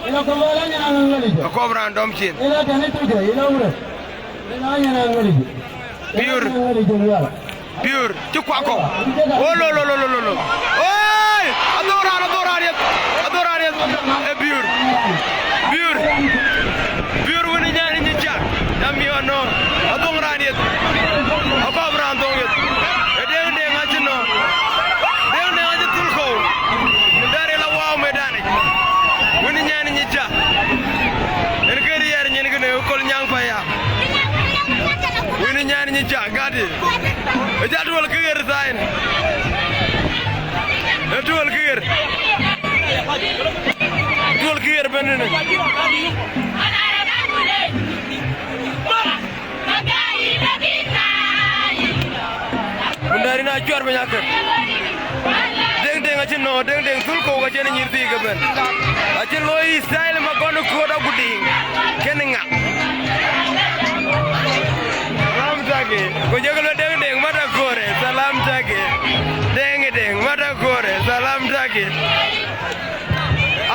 Akɔɔp raan dɔm cin. Biur. Biur, cï kuak kɔ̈u. O, lo, lo, lo, lo, lo, lo. Oi! Adhok raan, adhok raan yeth. Adhok raan yeth. E Biur. Biur. Biur wën ë nyan ë Nyicaak. Yam mi ɔnɔ. Adhok raan yeth. Akɔɔp raan dhok yeth. E Deŋ Deŋ acï nɔ. Deŋ Deŋ acï thul kɔ̈u. Dɛ̈t ë la wau medanic. Wën ë nyan ë Nyicaak. En ke riɛɛr nyin kënë Kolnyaŋ Payam. Wën ë nyan ë Nyicaak, gati. Ë jal tuɔl kë ɣer thain. Ë tuɔl kë ɣer. Tuɔl kë ɣer bɛ̈n ënë. Mundari na cuar bɛ̈ny akër. Deŋ Deŋ acï nɔ, Deŋ Deŋ thul kɔ̈u ka cïn nyïïr thii ke bɛ̈n. Acï looi style ma gɔn kuɔt agudiŋ. Kën ŋa? Salam taki. Ku jek luel Deŋ Deŋ mata kore. Salam taki. Deŋ Deŋ mata kore. Salam taki.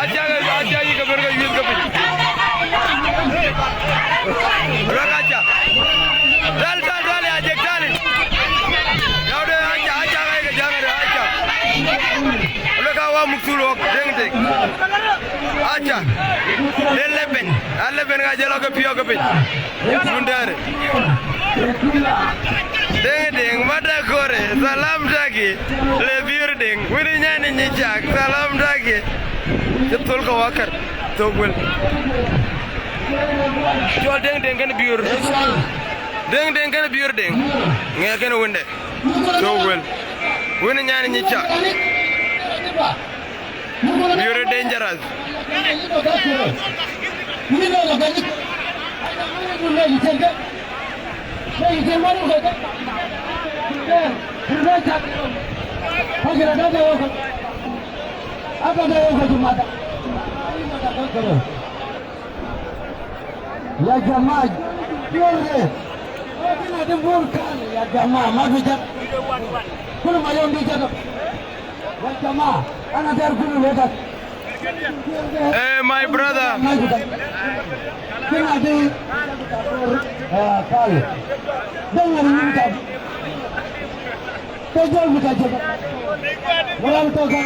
Aca, aca yï ke bɛ̈n ke yuëth ke piny. Rɔt aca. Dal, dal, dal, ya jek dal. Ya de aca, aca, aca, aca. Lek ka wa muk thul wok, Deŋ Deŋ. Aca. Eleven. Eleven ka jɛ lɔ ke piɔ̈k ke piny. Mundari. Deŋ Deŋ mata kore, salam taki. Le Biur Deŋ, wën ë nyan ë Nyicaak, salam taki. Cï thol ke wakër, thok wël. Cɔl Deŋ Deŋ kënë Biur. Deŋ Deŋ kënë Biur Deŋ. Ŋɛk kënë wënde. Thok wël. Wën ë nyan ë Nyicaak. Biur ë dangerous. Ya jamaa, Biur de. Kina de Biur kal, ya jamaa, ma fi jat. Kulu ma yom bi jat. Ya jamaa, ana dar kulu le jat. Eh, my brother. Kina de, eh, kal. Dengar ni jat. Ke jɔl bï ka jɔl. Wala bï tɔ̈ kë.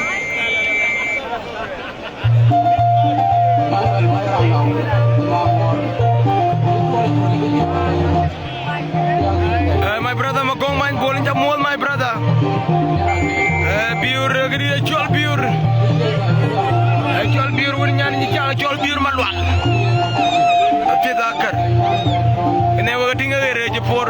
Eh, my brother Magong Many Bol, inca muɔ̈th, my brother. Eh, Biur, eh, këdï, eh, cɔl Biur. Eh, cɔl Biur, wën nyan nyi cak, cɔl Biur Malual. Apiɛth akär. Kënë wek atïŋ ë ɣer ë cï por.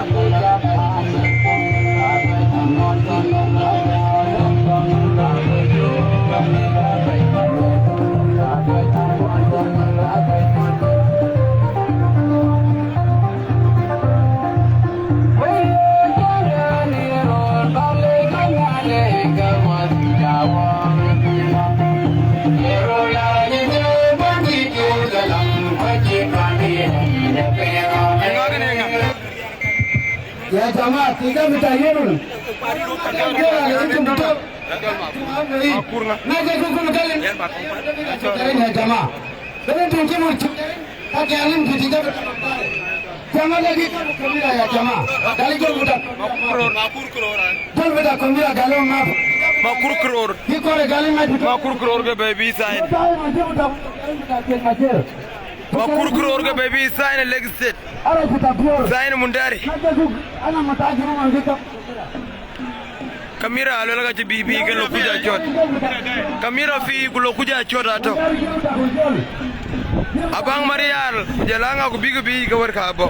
Ya jamaa, tiga bita yenu. Tiga bita yenu. Na je ku kulu galin. Ya jamaa. Bene tu kimu. Ka ke alim kiti jabe. Jamaa lagi kamu kamira ya jamaa. Gali jol buta. Jol buta kamira gali ma. Makur Kuror. Ki kore gali ma. Makur Kuror ke baby sign. Makur Kuror ke baby sign, Lake State. Ara buta Kuror. Sign Mundari. Ana matajiru man gita. Kamira, aluel ka cï bï bï ke lɔ kuc acɔt. Kamira fi ku lɔ kuc acɔt atɔ̈. Abaŋ Marial, ku jɔl aŋa ku bïk bï ke wär ka bɔ̈.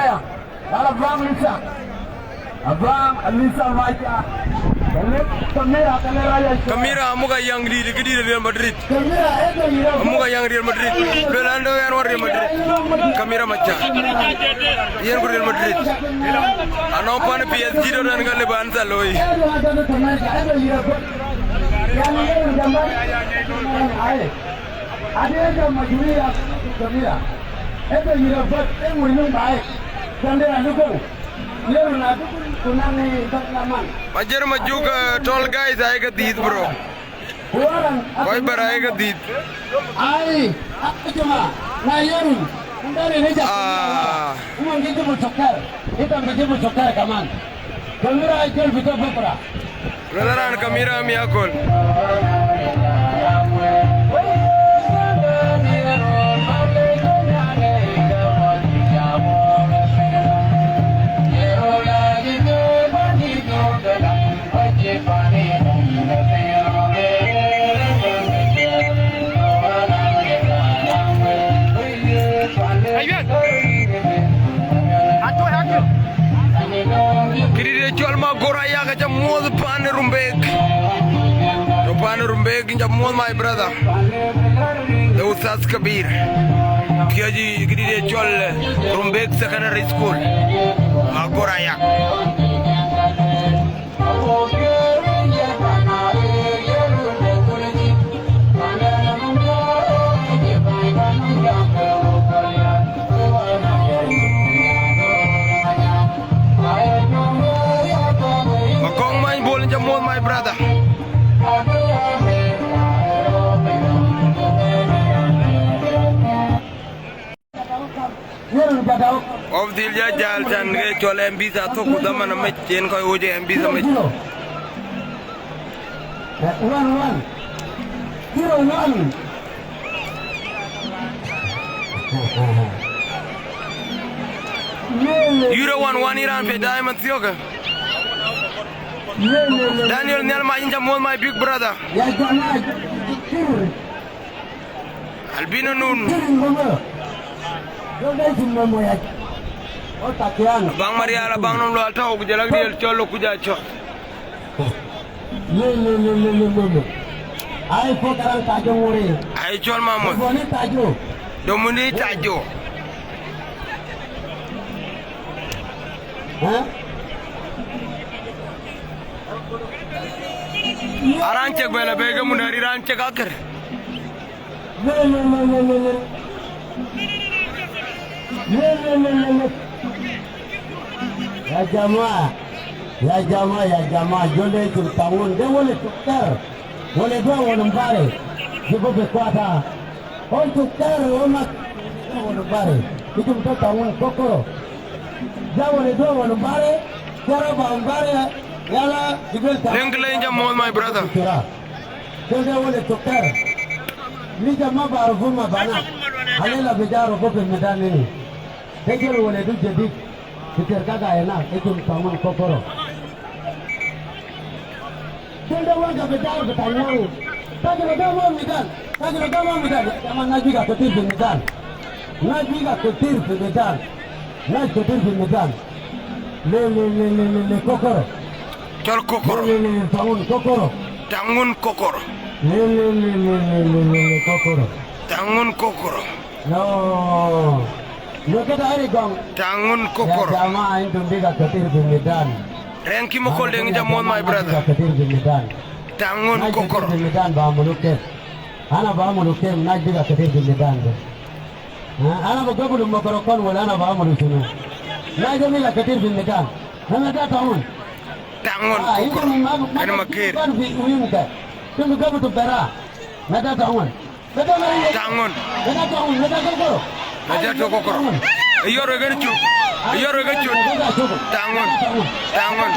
Waya. Yala Abraham Lisa. Abraham Lisa Macha. Kamira, Kamira, Kamira. Kamira amuk Ayäŋdït, këdït Real Madrid. Kamira, eh, Kamira. Amuk Ayäŋ Real Madrid. Luel an, dɔ̈k ɛn wär Real Madrid. Kamira Macha. Yen ku Real Madrid. Anɔŋ pan P S G dɔ̈t ɛn ka lëu ba an thal looi. Majer Majuk, eh, tall guys, ayek dhiëth, bro. Kɔc bɛ̈r ayek dhiëth. Ai, ai, jama, na yerin, ndari ne ja. Ah. Kuma ngi jibu sukar, ita ngi jibu sukar kaman. Kamira jol bito bukra. Brother, an Kamira mi akol. Këdït ye cɔl Magor Ayak aca muɔ̈th pan Rumbek. Yo, pan Rumbek, yïn ca muɔ̈th, my brother. The Ustaz Kabir. Piööc këdït ye cɔl, eh, Rumbek Secondary School. Magor Ayak. Makɔŋ Many Bol, yïn ca muɔ̈th, my brother. Of dhil ja jäl can ke cɔl M Bs athök ku dhaman amec, yen kɔc ɣööc ë M Bs amec. One one. Zero one. Euro one one, yïn raan piɛc daai man thiɔ̈kë. Daniel Nhial Mac, yïn ca muɔ̈th, my big brother. Albino Nun. Abaŋ Marial, Abaŋ Nɔm Lual tɔ̈u, ku jɔl Agriel cɔl lok ku ja cɔl. Ai, po karaŋ Tajo ŋuri. Ai, cɔl Mamuth. Boni Tajo. Domoni Tajo. Hä? Aran cek bɛ̈n abëëk ë mundɛ̈ri, raan cek akër. Ya jama, ya jama, ya jama, jole cï taŋun de wole tuktar, wole dua wole mbare, jibu be kuata. Ol tuktar, ol mak, wole mbare, itum to taŋun kokoro. Ja wole dua wole mbare, jara ba mbare, yala, jibel ta. Link lane jam, my brother. Kede wole tuktar. Mi jama barufu ma bana. Halela bijarufu fi midan nini. Kede wole du jadid. Fi terka ga hena, itum taŋun kokoro. Kede wole bijarufu taŋun. Tajiro gama midan. Tajiro gama midan. Jama nas biga ketir fi midan. Nas biga ketir fi midan. Nas ketir fi midan. Le, le, le, kokoro. Cɔl kokoro. Le, le, le, taŋun kokoro. Taŋun kokoro. Le, le, le, kokoro. Taŋun kokoro. No. Loketa ari gong. Taŋun kokor. Ya jamaa, intum bigha katir fi midan. Rɛŋ ki mokol deŋ jamuɔth, my brother. Bigha katir fi midan. Taŋun kokor. Fi midan ba amulu kef. Ana ba amulu kef, nas bigha katir fi midan de. Ha, ana ba gabulu mokoro kon wala ana ba amulu shunu? Nas de bigha katir fi midan. Ana da taŋun. Taŋun kokor. Ana ma kir. Fi uyum de. Tum gabu tu bera. Na da taŋun. Taŋun. Na ja tök kokor. Yor wek en cut. Yor wek en cut. Taŋun. Taŋun.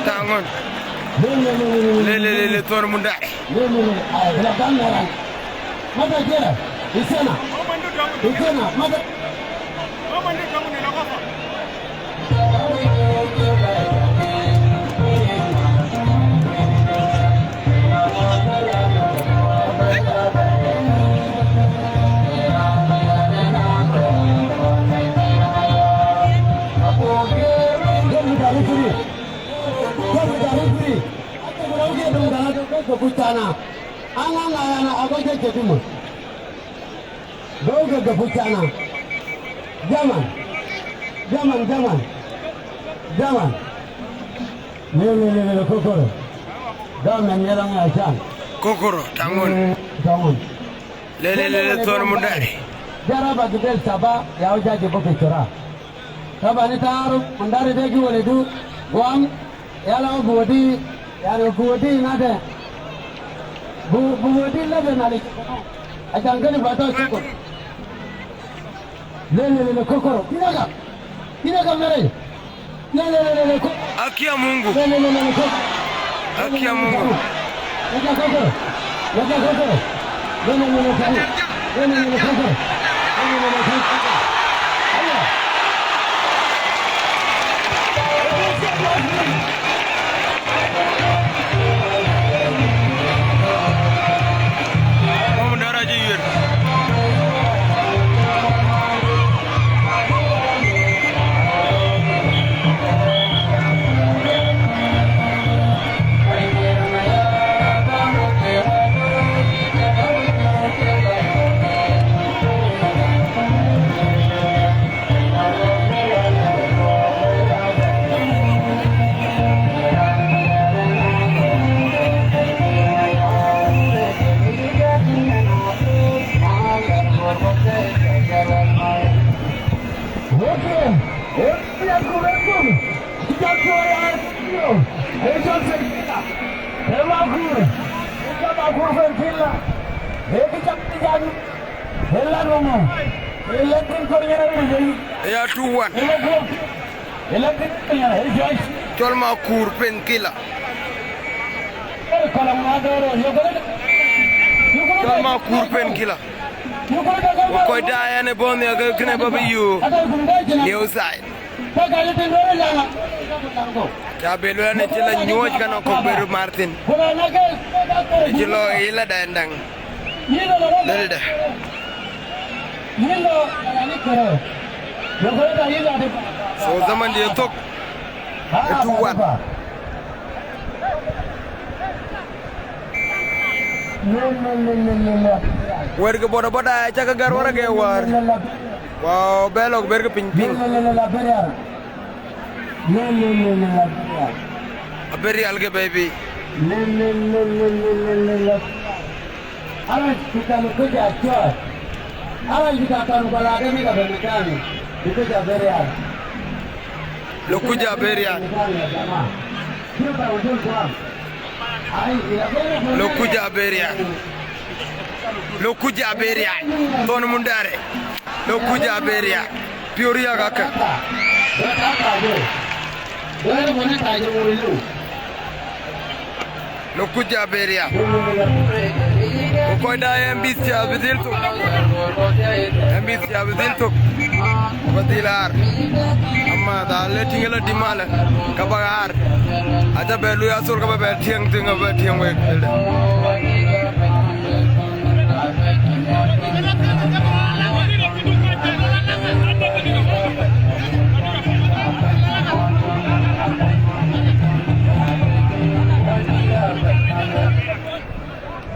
Taŋun. Le, le, le, le, thon mundai. Bauge gafucana. Jaman. Jaman, jaman. Jaman. Le, le, le, le, kokoro. Government yela ŋa can. Kokoro, taŋun. Taŋun. Le, le, le, le, thon mundai. Jaraba gidel saba, ya ujaji boke chora. Taban ita aruf, mundari de gi waledu, guam, yala wa guwadi, yani guwadi nade. Bu, bu wadi lebe na le. Ajan gani bata chukun. Le, le, le, le, kokoro. Kina ka. Kina ka mere. Le, le, le, le, le, ko. Akia Mungu. Le, le, le, le, le, ko. Akia Mungu. Le, le, le, le, le, ko. Le, le, le, le, le, ko. Le, le, le, le, le, ko. Le, le, le, le, le, ko. Aya. Kom daraja yuer. Ya two one. Cɔl Makur Painkiller. Cɔl Makur Painkiller. Kɔc daai ɛn ë bɔ̈ nhial ke kënë bä bï yöök. New side. Ca bï luɛɛl në cï la nyuɔɔc ka nɔŋ kɔ̈k bï röt mar thïn. Cï lɔ ë la daɛn daŋ. Lëlda. So zaman dië thök. Ë two one. Wɛ̈t ke bodaboda cä ke gär wärä ke wäär. Wow, bɛ lɔk ber ke piny piŋ. Aberial ke baby. Arac ku kan kuc a cuɔɔr. Arac ku kan kuc a demi ka bɛ mekani. Ku kuc a berial. Lo kuc a berial. Lo kuc a berial. Lo kuc a berial. Thon mundare. Lo kuc a berial. Pior ya kaka. Lo kuc a berial. Ku kɔc da M B C abï dhil thok. M B C abï dhil thok. Ku bä dhil aar. Ama dha le tïŋ la dï malë. Ka bä aar. Aca bɛ luui athol ka bä bɛ tiɛŋ thïn ka bä tiɛŋ wek.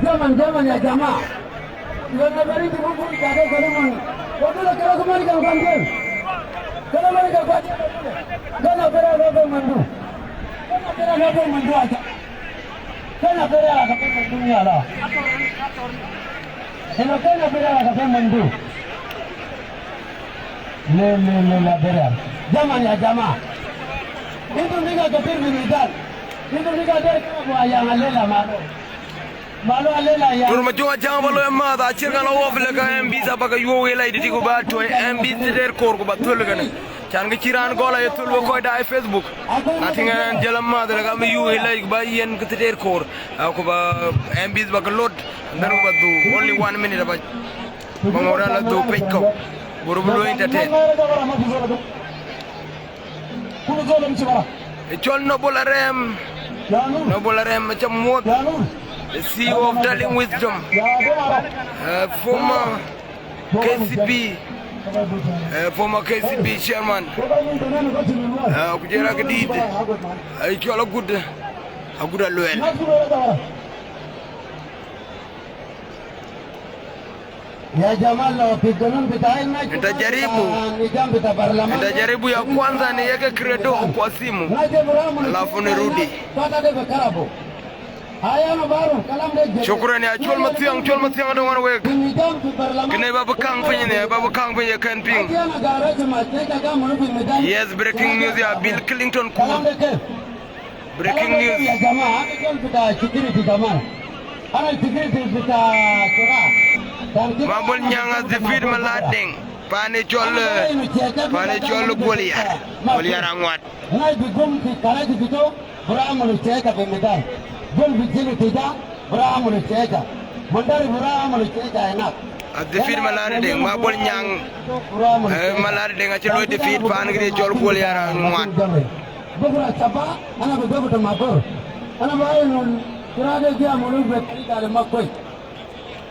Zaman, zaman ya jamaa. Yen na bɛ̈ri cï bï bï cak ke kënë mony. Wek dulë kënë kë mony käŋ kuan tiɛ̈l. Kënë mony käŋ kuan tiɛ̈l. Kënë abëër arɔ̈p ë monydu. Kënë abëër arɔ̈p ë monydu aca. Kënë abëër arɔ̈p ë monydu nhial aa. Ënɔ kënë abëër arɔ̈p ë monydu. Le, le, le, la bera. Jaman ya jama. Intu niga kafir fi midan. Intu niga der kama bu ayang alela malo. Malo alela ya. Tur ma juŋ ajaŋ ba looi amääth, acït kan la wɔ file ka M Bs aba ke yuɔ̈u ë lɛc dït ku ba tuɔ̈i M Bs të der koor ku ba thöl kënë. Can kë cï raan gɔl aye thöl wek kɔc daai Facebook. Na tïŋ ɛn jël amääth le ka bï yuɔ̈u ë lɛc ku ba yen kë të der koor. Ah, ku ba M Bs ba ke lot, and then ku ba dhuk. Only one minute aba. Ba ŋoot ala dhuk pec kɔ̈u, buru bï luɔ̈i entertain. Ë cɔl Noble Arem, Noble Arem acä muɔ̈th, the C E O of Darling Wisdom, uh, former K C B, uh, former K C B chairman, uh, ku jɔl a këdït, uh, ë cɔl Agut, Agut Aluɛɛl. Ya jamaa, lo fi ganun bita hii, ma Inta jaribu. Nizam bita barlaman. Inta jaribu ya kwanza ni yeke credo kwa simu. Alafu nirudi. Tata de be karabu. Haya, ana baruf kalam de jere. Shukran ya Chol Mathiang, Chol Mathiang adɔŋ ɣɛn wek. Fi nizam fi barlaman. Kënë ba bï kaŋ piny ne, ba bï kaŋ piny ye kën piŋ. Ati ana garaja ma teta ga munu fi nizam. Yes, breaking news ya Bill Clinton ku. Kalam de kef? Breaking news. Ya jamaa, ana zol bita security kaman. Ana security bita kura. Ma Bol Nyaŋ a defeat Malar Deŋ. Pani cɔl, pani cɔl Guɔl Yar. Guɔl Yar aŋuat. Nai bi gum fi karaji bito, bura amulu sheka fi midan. Gum fi jili tija, bura amulu sheka. Mandari bura amulu sheka hinak. A defeat Malar Deŋ, Ma Bol Nyaŋ. Eh, Malar Deŋ acï looi defeat pan kidi cɔl Guɔl Yar aŋuat. Bukura saba, ana bi dobu ta mabur. Ana bayi nun, kura de jia mulu bet kari kale makwei.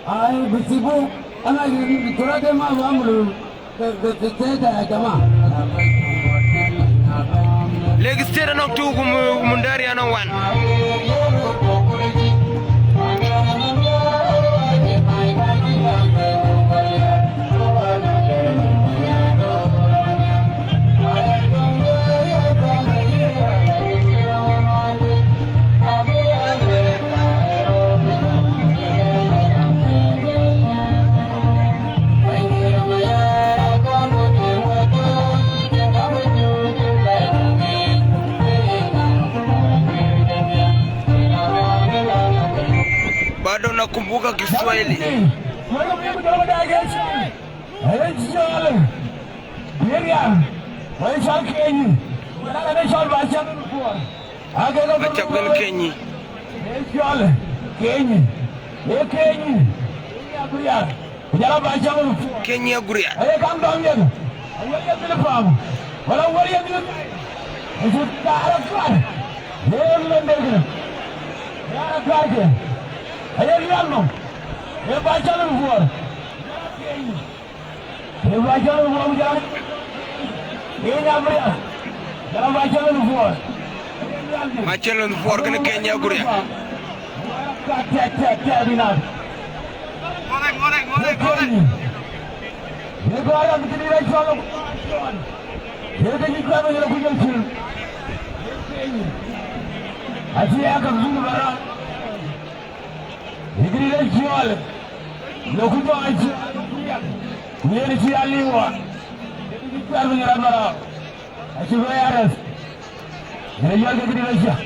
Ai, bisibu, ana kura de ma bamulu, be, be, be, be, ya jamaa. Lake State anɔŋ two ku Mu-, ku Mundari anɔŋ one. Bado nakumbuka Kiswahili. Ëcɔl, wëcɔl Kenyi. Wala ëcɔl Bacam. Bacam kën Kenyi. Ëcɔl Kenyi. Ë Kenyi. Kenyi Aguriar. Ku jɔl a Bacam. Kenyi Aguriar. Aye kam dɔm yeth. Aye yeth dhil pam. Wala wër yeth dhil. Ëcï taar akuar. Yen lon dek. Taar akuar ke. Aye rial nom. Ë Bacam Puɔr. Kenyi. Ë Bacam Puɔr jam. Ë Nyabria. Jam Bacam Puɔr. Bacam Puɔr kën Kenyi Aguriar. Kat tɛt, tɛt, tɛt, inat. Morning, morning, morning, morning. Ë gɔɔr ë këdï rɛc cɔl. Ë këdï kuɛth ë yïn akuc ë cil. Acï ya käk dhuk bä raan. Ë këdï rɛc cɔl. Lɔ ku jɔ acï, ku yen cï aliu wa. Ë këdï kuɛth ë yïn raan bä raan. Acï bɛ ya rɛth. Yen yɔl ke këdï rɛc cɔl.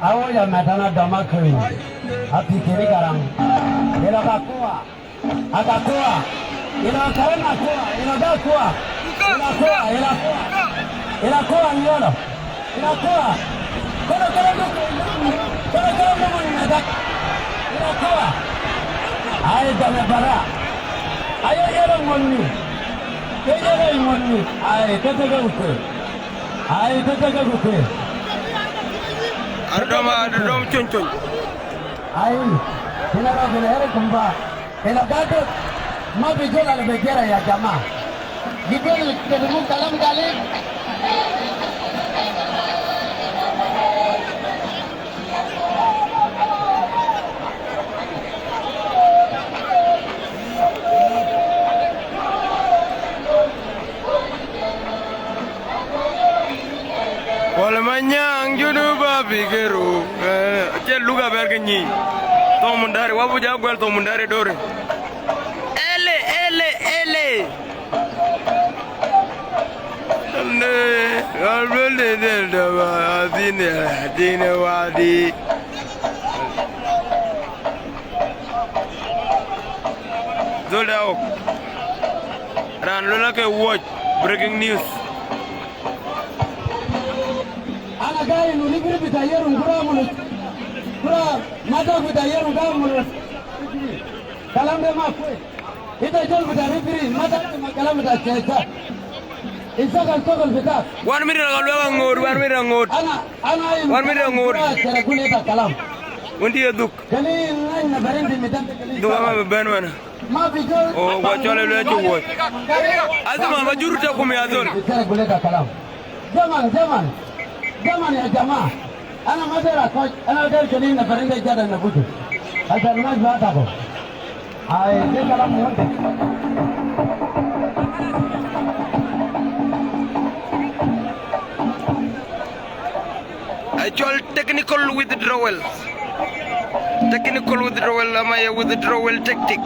Awɔc amɛt an, adɔm akööl, apïïr kënë Garaŋ, ëlɔ Kakoa, Akakoa, ëlɔ Karen Akoa, ëlɔ Gakoa, ëlɔ Akoa, ëlɔ Akoa, ëlɔ Akoa, ëlɔ Akoa, ëlɔ Akoa. Kono, kono, kono, kono, kono, kono, kono, ëlɔ Akoa. Ai, dɔm ë bara. Aye, ëlɔ ŋuɔ̈nni. Ke ëlɔ ŋuɔ̈nni. Ai, ke tëkë ku kueer. Ai, ke tëkë ku kueer. Ardɔm, ardɔm, cuny, cuny. Ai, kina rɔ kina here kumba. Kina gado. Ma bi jela le be jera ya jama. Gidel ke mu kalam gali. Manyang judu ba bigero. Eh, acie luk abɛr ke nyic. Thɔŋ Mundari, wa bu ja guɛl Thɔŋ Mundari dore. Ele, ele, ele. Ne, alwel de, de, de, wa, adine, adine, wadi. Zol da ok. Ran lula ke watch breaking news. Ana gai nu libri bita yerum kura mulu. Kura mata bita yerum kura mulu. Kalam de ma kwe. Ita jol bita libri mata ma kalam bita chesa. Isa kan tokol bita. One minute ago luaga ngot, one minute ago ngot. Ana, ana. One minute ago ngot. Kura chera gule ita kalam. Wenti eduk. Kani ngai na barin di mitan. Duk ama be ben wana. O, wa cɔl e luɛɛc cï wuɔ̈c. Azima, ma jur tëkum ya dhöl. Zaman, zaman, zaman ya jama. Ana ma der akɔc, ana der keni na farinde jada na buju. Asan ma jua tako. Ai, de kalam wonde. Actual technical withdrawal. Technical withdrawal, ama ye withdrawal tactic.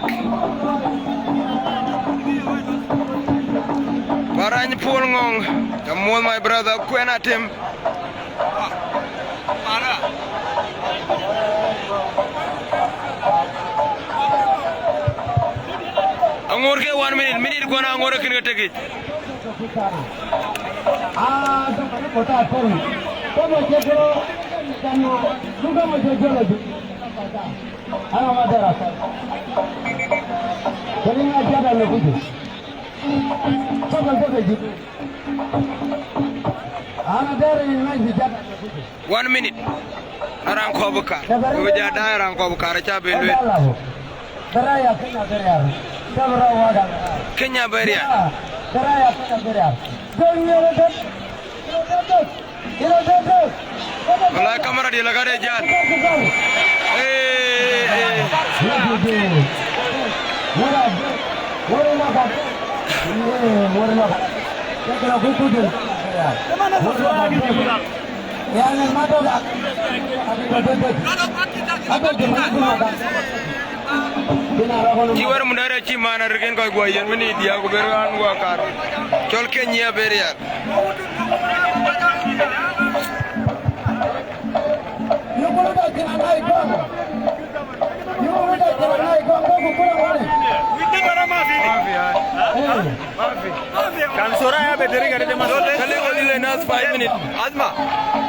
Parany Paul Ngong, come on, my brother, Kuena Tim. Aŋoot ke one minute, minute kuɔn aŋoot akën ke tekic. One minute. Aran kɔp ka. Wek ja daai aran kɔp ka, aca ben luel. Kenya bɛ rial. Wallahi, kamera di la ka de jal. Eh, eh. Ci wɛr Mundari acï man arëk en kɔc guɔ yen minit diäk ku ber ɣän guɔ kar. Cɔl Kenya bɛ rial. Kan sura ya be deri gari de mas. Kale ko dile nas five minutes. Azma.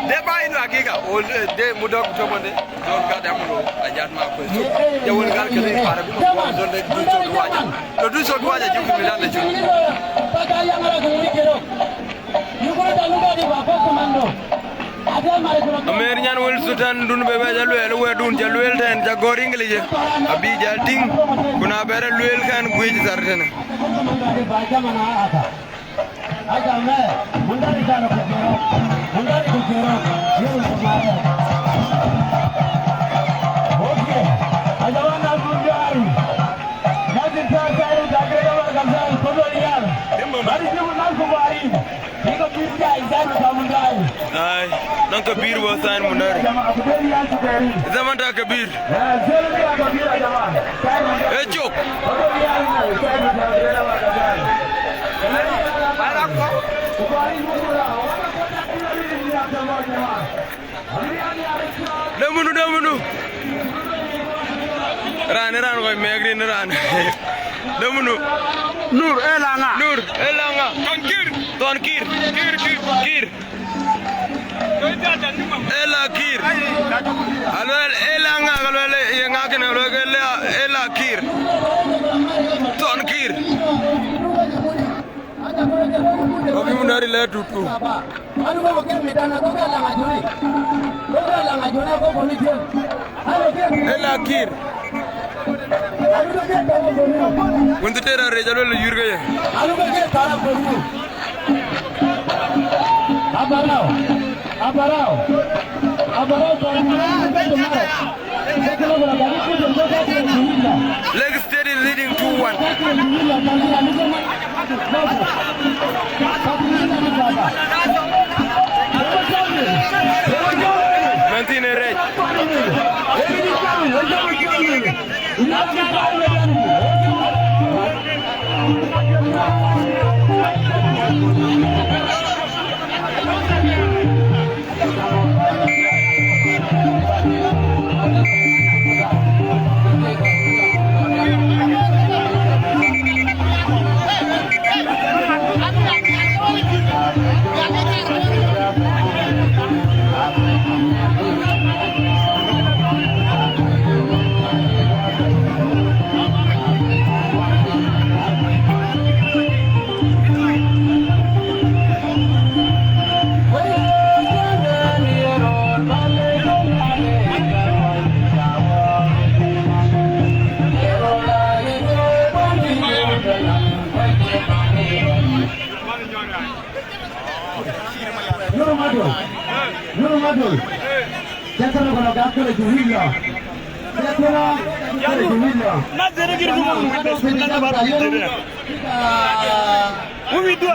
De ba inu hakika. O de mudok to bonde. Don ka da mulo. Ajat ma ko. Ya wol gar kale para bi mo don de du so duwaja. Lo du so duwaja ju mi dan de ju. Amer nyan wel Sultan dun be ba ja luel, we dun ja luel ten ja gor English. Abi ja ting, kuna bere luel kan guij sar ten. Ai, nɔŋ Kabir bä thain Mundari. Zaman ta Kabir. E cok. Dämunu, dämunu. Raan, raan kɔc mɛɛk rin raan. Dämunu. Nur, e la ŋa? Nur, e la ŋa? Thɔn Kir. Thɔn Kir. Kir, Kir. Kir. E la Kir. Aluel, e la ŋa? Aluel, ye ŋa kënë? Aluel, e la, e la Kir. Thɔn Kir. Oki Mundari la tutu. Ela Kir. Wun ti tera reja lo yur ke ye. Abarao. Abarao. Abarao. Lake State is leading two one. Nuru Madol. Nuru Madol. Jatara kono gak kere juwil lo. Jatara kere juwil lo. Na dere gir gumo mu bes na ba dere. Who we do I?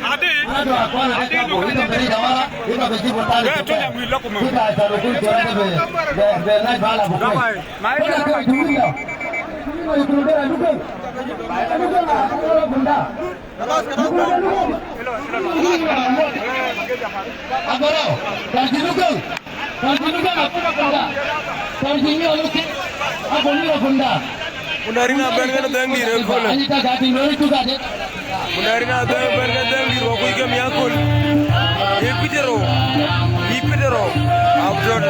Adi, adi, Abarau, tarji nuköŋ, tarji nuköŋ akuna kunda, tarji nyɔl ukit, akuni kunda. Mundari na ben kene dhäŋ dït ë köölë. Ani ta gati lori tu gati. Mundari na ben ben kene dhäŋ dït wɔ kuc ke miäk köl. Ye Petero, ye Petero, abdot.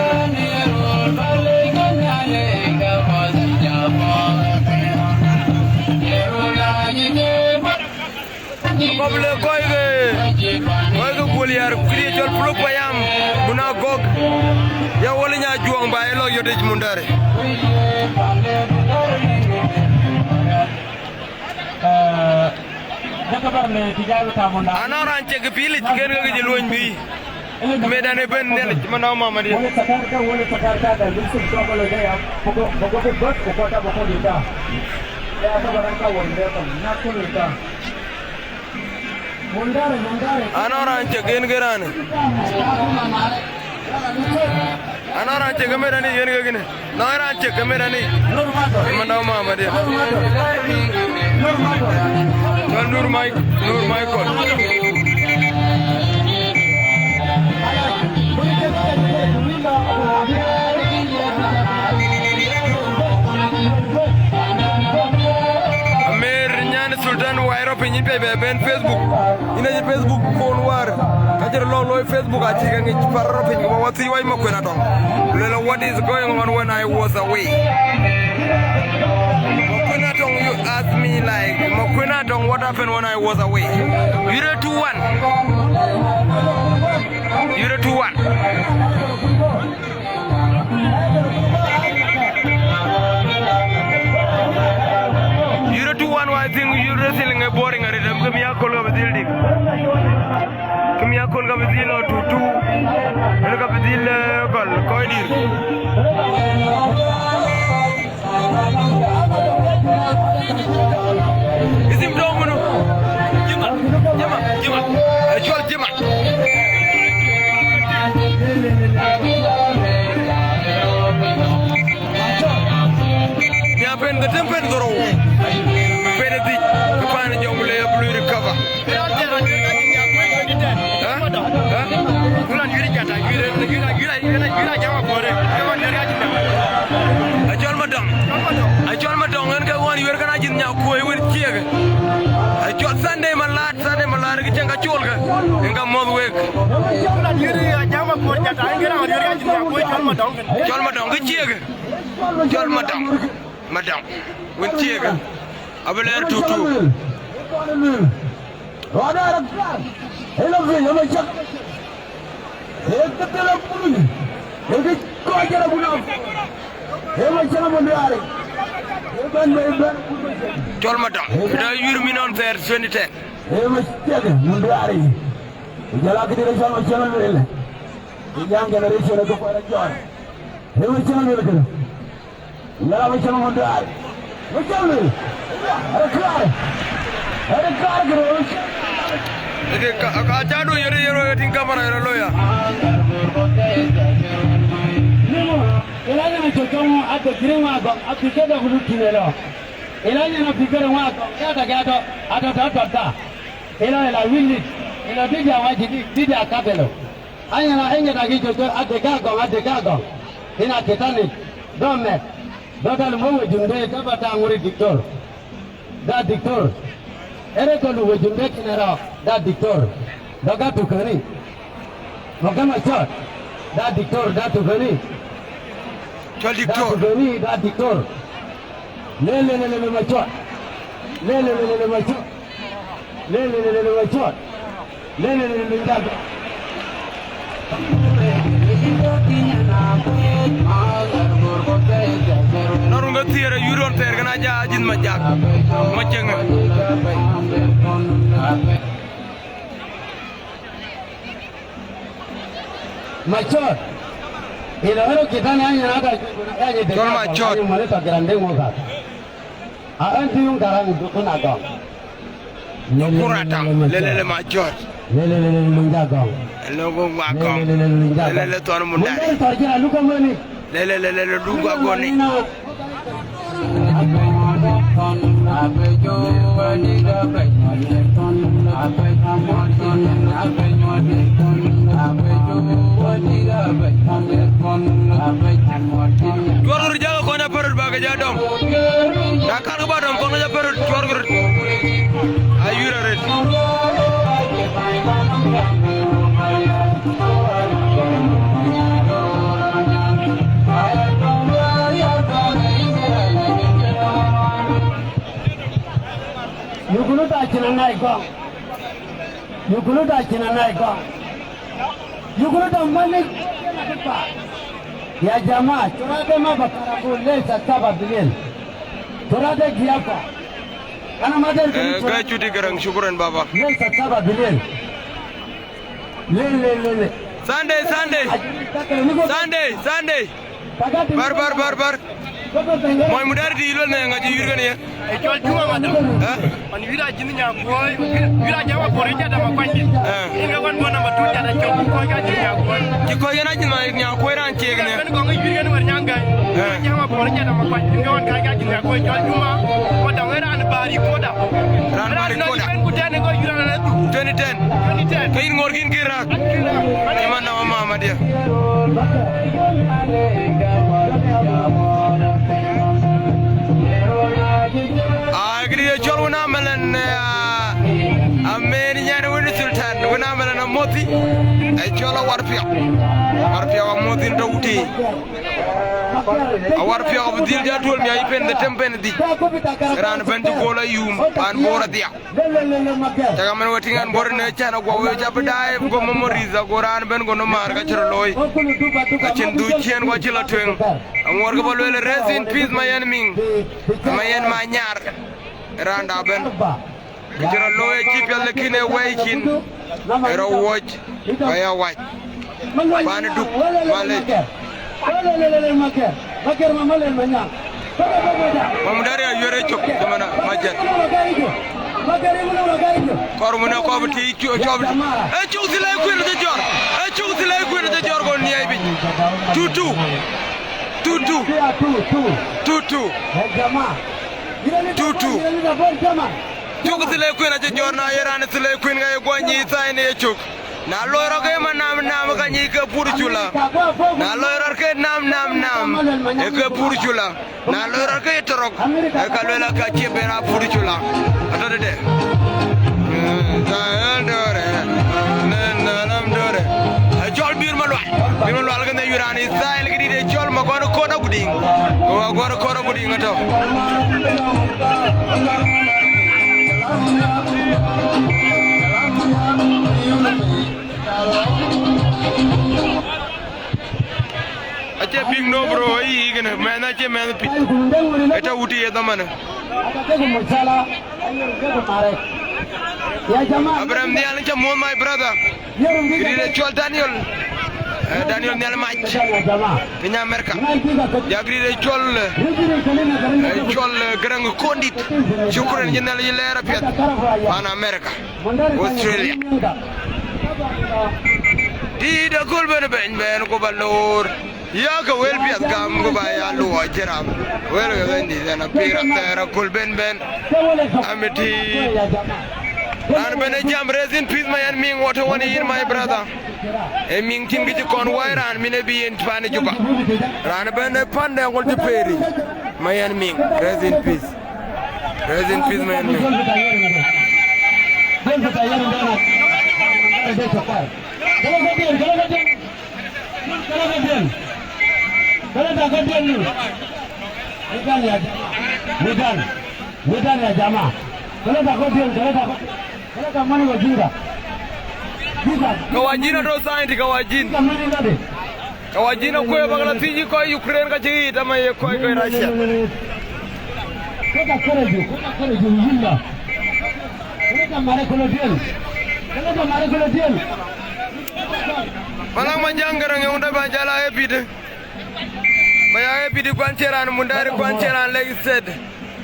Kɔ̈p le kɔc ke, kɔc ke guöl yar, këdï cɔl Puluk Payam, buna gɔ̈k. Ya wol nya juɔŋ ba ye lɔ yötic Mundari. Anɔŋ raan cek pilic, ken ke kë cï luöny bï. Medan ëbën Nhialic, man nɔm mama dië. Anɔŋ raan cek en ke raan. Anɔŋ raan cek ke medan yen ke kënë. Nɔŋ raan cek ke medan ë. Man nɔm mama dië. Cɔl Nur Mike, Nur Michael. Amer nyan Sultan wai rɔ piny in piac bɛ ben Facebook. In acï Facebook phone war. Ka cï rɔ lɔ looi Facebook acï ke ŋic par rɔ piny ke ba wa thiëc wai Makuën Atɔŋ. Luel, what is going on when I was away? Makuën Atɔŋ, you ask me like, Makuën Atɔŋ, what happened when I was away? Yure two one. Yure two one. Yure two one, I think yure wrestling a boring at them. Give me a call of a building. Kë miäk köl ka bï dhil lɔ tutu, ënë ka bï dhil, eh, gɔl kɔc dït. Ithim dɔ̈ɔ̈k mëno? Jima, jima, jima. Acɔl jima. Nya pen ke tem pen dhorou. Pen ë dhic, ke pan ë jɔŋ le abï lui recover. Hä? Hä? Acɔl Madɔŋ. Acɔl Madɔŋ, en ke ɣɔn yuër kɛn ajïth nya kuöi wën ciëëk. Acɔl Sunday Malat, Sunday Malat, kë cäŋ ka col kë. En ka mɔ̈th wek. Cɔl Madɔŋ kë ciëëk. Cɔl Madɔŋ. Madɔŋ. Wën ciëëk. Abï lɛɛr tutu. Cɔl Madɔŋ. Dɔ yur min on thɛɛr twenty ten. Jɔl a këdï rɔt cɔl Macieŋ lueel. Young generation ë ke kuɛɛr ajɔɔr. Ë Macieŋ lueel kënë. Jɔl a Macieŋ Mundari. Ëke ka, ka ca du yere, yere, yere tiŋ kamera yere loya. Ila nyana cocong ate kiri ŋa gɔŋ, ati ke dɔk lu tine lɔ. Ila nyana pikere ŋa gɔŋ, ya ta ke atɔ, atɔ, atɔ, atɔ ta. Ila, ila wilit, ila didi awaji di, didi akabelo. Anyana, enyata ki cocong ate ka gɔŋ, ate ka gɔŋ. Ina kitani, dɔmɛ. Dɔtal mo wejunde, taba ta ŋuri diktor. Da diktor. Ere tolu wejunde kinera, da diktor. Daga tukani. Magama chot. Da diktor, da tukani. Chol diktor. Da tukani, da diktor. Le, le, le, le, le, machot. Le, le, le, le, le, machot. Le, le, le, le, le, machot. Le, le, le, le, le, machot. Nɔr ŋa thiëër ayuur ɣɔn thɛɛr kën aja ajïth ma jak ma cieŋë. Macɔt. Ilo ero kita ni anya nata. Cɔl Macɔt. Mɔni tɔ grande ŋoka. A ɛn ti yuŋ karaŋ dukun agɔŋ. Dukun ataŋ. Lelele Macɔt. Lelele luŋ jagɔŋ. Luŋ jagɔŋ. Lelele luŋ jagɔŋ. Lelele thɔn mundari. Mundari tɔr jira luka mani. Lelele lelele luka goni. Cuɔr ɣöt jakë kɔn aperot bakë ja dɔm. Na karkë ba dɔm kɔn ja perot cuɔr ɣöt. Ayuur arët. Yukulu ta cina nai gɔŋ. Yukulu ta cina nai gɔŋ. Yukulu ta malik. Ya jamaa, curate ma bakarabu lesa saba bilel. Curate giapa. Ana madar. Eh, ga cuti garang, shukran baba. Lesa saba bilel. Le, le, le, le. Sunday, Sunday. Sunday, Sunday. Bar, bar, bar, bar. Mɔny mudar di lol ne ŋa ci yur kën ye? E cɔl Juma Madam. Eh? Man yur a jin nya kuɔi, yur a jama pori jada ma kwan di. Eh. Inga wan bona ma tu jada cɔl ku kɔi ka jin nya kuɔi. Ci kɔi yɛn a jin ma nya kuɔi ran ciek ne. Ben gɔŋ yur kën wer nyang gai. Eh. Jama pori jada ma kwan di. Inga wan ka ka jin nya kuɔi cɔl Juma. Madam era an bari koda. Ran bari koda. Ku tɛ̈n ë kɔc yur an adu. Twenty ten. Twenty ten. Ke yïn ŋoot kïn kï raak. An kï raak. Ëmën nɔm mama diɛ. Ah, këdï ye cɔl wën amɛlɛn, ah, amɛn nyan wën Sultan, wën amɛlɛn amothi. Ë cɔl awar piɔk. Awar piɔk amothi në tɔ̈ wutic. Awar piɔk abï dhil ja tuɔl miac pen the tem pen dhïc. Raan ëbɛ̈n cï gol ayum, paan Bor adhiak. Cak amɛn we tïŋ an Bor në cän aguɔ we ca bï daai go memories ago raan ëbɛ̈n go nɔm määr ka cï rɔt looi. Ka cïn dhuc ciëën ku acï lɔ tueŋ. Aŋuɔ̈r ke bä lueel rest in peace Mayen Miŋ. Mayen Manyar. Raanda ëbɛ̈n. Kë cï rɔt looi acï piɛth, lakin ee wɛ̈i cin ë rɔt wuɔ̈c, ba ya wac. Bän ë duk, malec. Mam dɛ̈ riɛl yuɛ̈r ë cök, cïmën a macät. Kɔr wën ë kɔp tïc cɔp. Ë cök thilɛi kuën ë jɔr. Ë cök thilɛi kuën ë jɔr, go niɛɛi bic. Two two. Two two. Two two. Two two. Cök thilɛi kuën acï jɔt, na ye raan thilɛi kuën ka ye guɔ nyic thaai në yecök. Na loi rɔt ke manam nam ka nyic ke pur cula. Na loi rɔt ke nam nam nam, e ke pur cula. Na loi rɔt ke tɔrɔk, e ka luel aka cie ben a pur cula. Atɔ̈ tëde. Acɔl Biir Malual. Biir Malual ke ne yï raan Ithael ke dït acɔl Magɔn Kɔn Agudiŋ. Ku Magɔn Kɔn Agudiŋ atɔ̈. Acie big no bro, ayi kene, mɛnh acie mɛnh pic. Ëtɔ̈ wutic ye dhamane. Abraham Nhial, ca muɔ̈th my brother. Kë dït acɔl Daniel. Eh, Daniel Nhial Mac, piny Amerika. Jagri de cɔl, eh, cɔl, eh, Garaŋ Kondit. Shukran, jɛ Nhialic lɛɛr apiɛth. Pan Amerika, Australia. Dït aköl ben bɛ̈ny bɛ̈n ku ba loor. Yakë wël piɛth gam ku ba ya luɔi cï ram. Wël ke bɛ̈ny dït ɛn apïïr athɛɛr aköl ben bɛ̈n. Amiti. Raan ben ë jam, rest in peace, my enemy, what a one in my brother. Ë miŋ cïn kë cï kɔn wai raan min ë bï yen pan ë Juba. Raan ëbɛ̈n ë pan de ŋol cï peeri. My enemy, rest in peace. Rest in peace, my enemy. Wedan, wedan ya jama. Kawajin atɔ̈ sign, Kawajin. Kawajin akuëë bak la thiëc kɔc Ukraine ka cï yiit ama ye kɔc kɔc Russia. Malaŋ Majaŋ Garaŋ yɔŋ dɛ ba jal a ë pït. Ba ya ë pït kuan cï raan Mundari, kuan cï raan Lake State.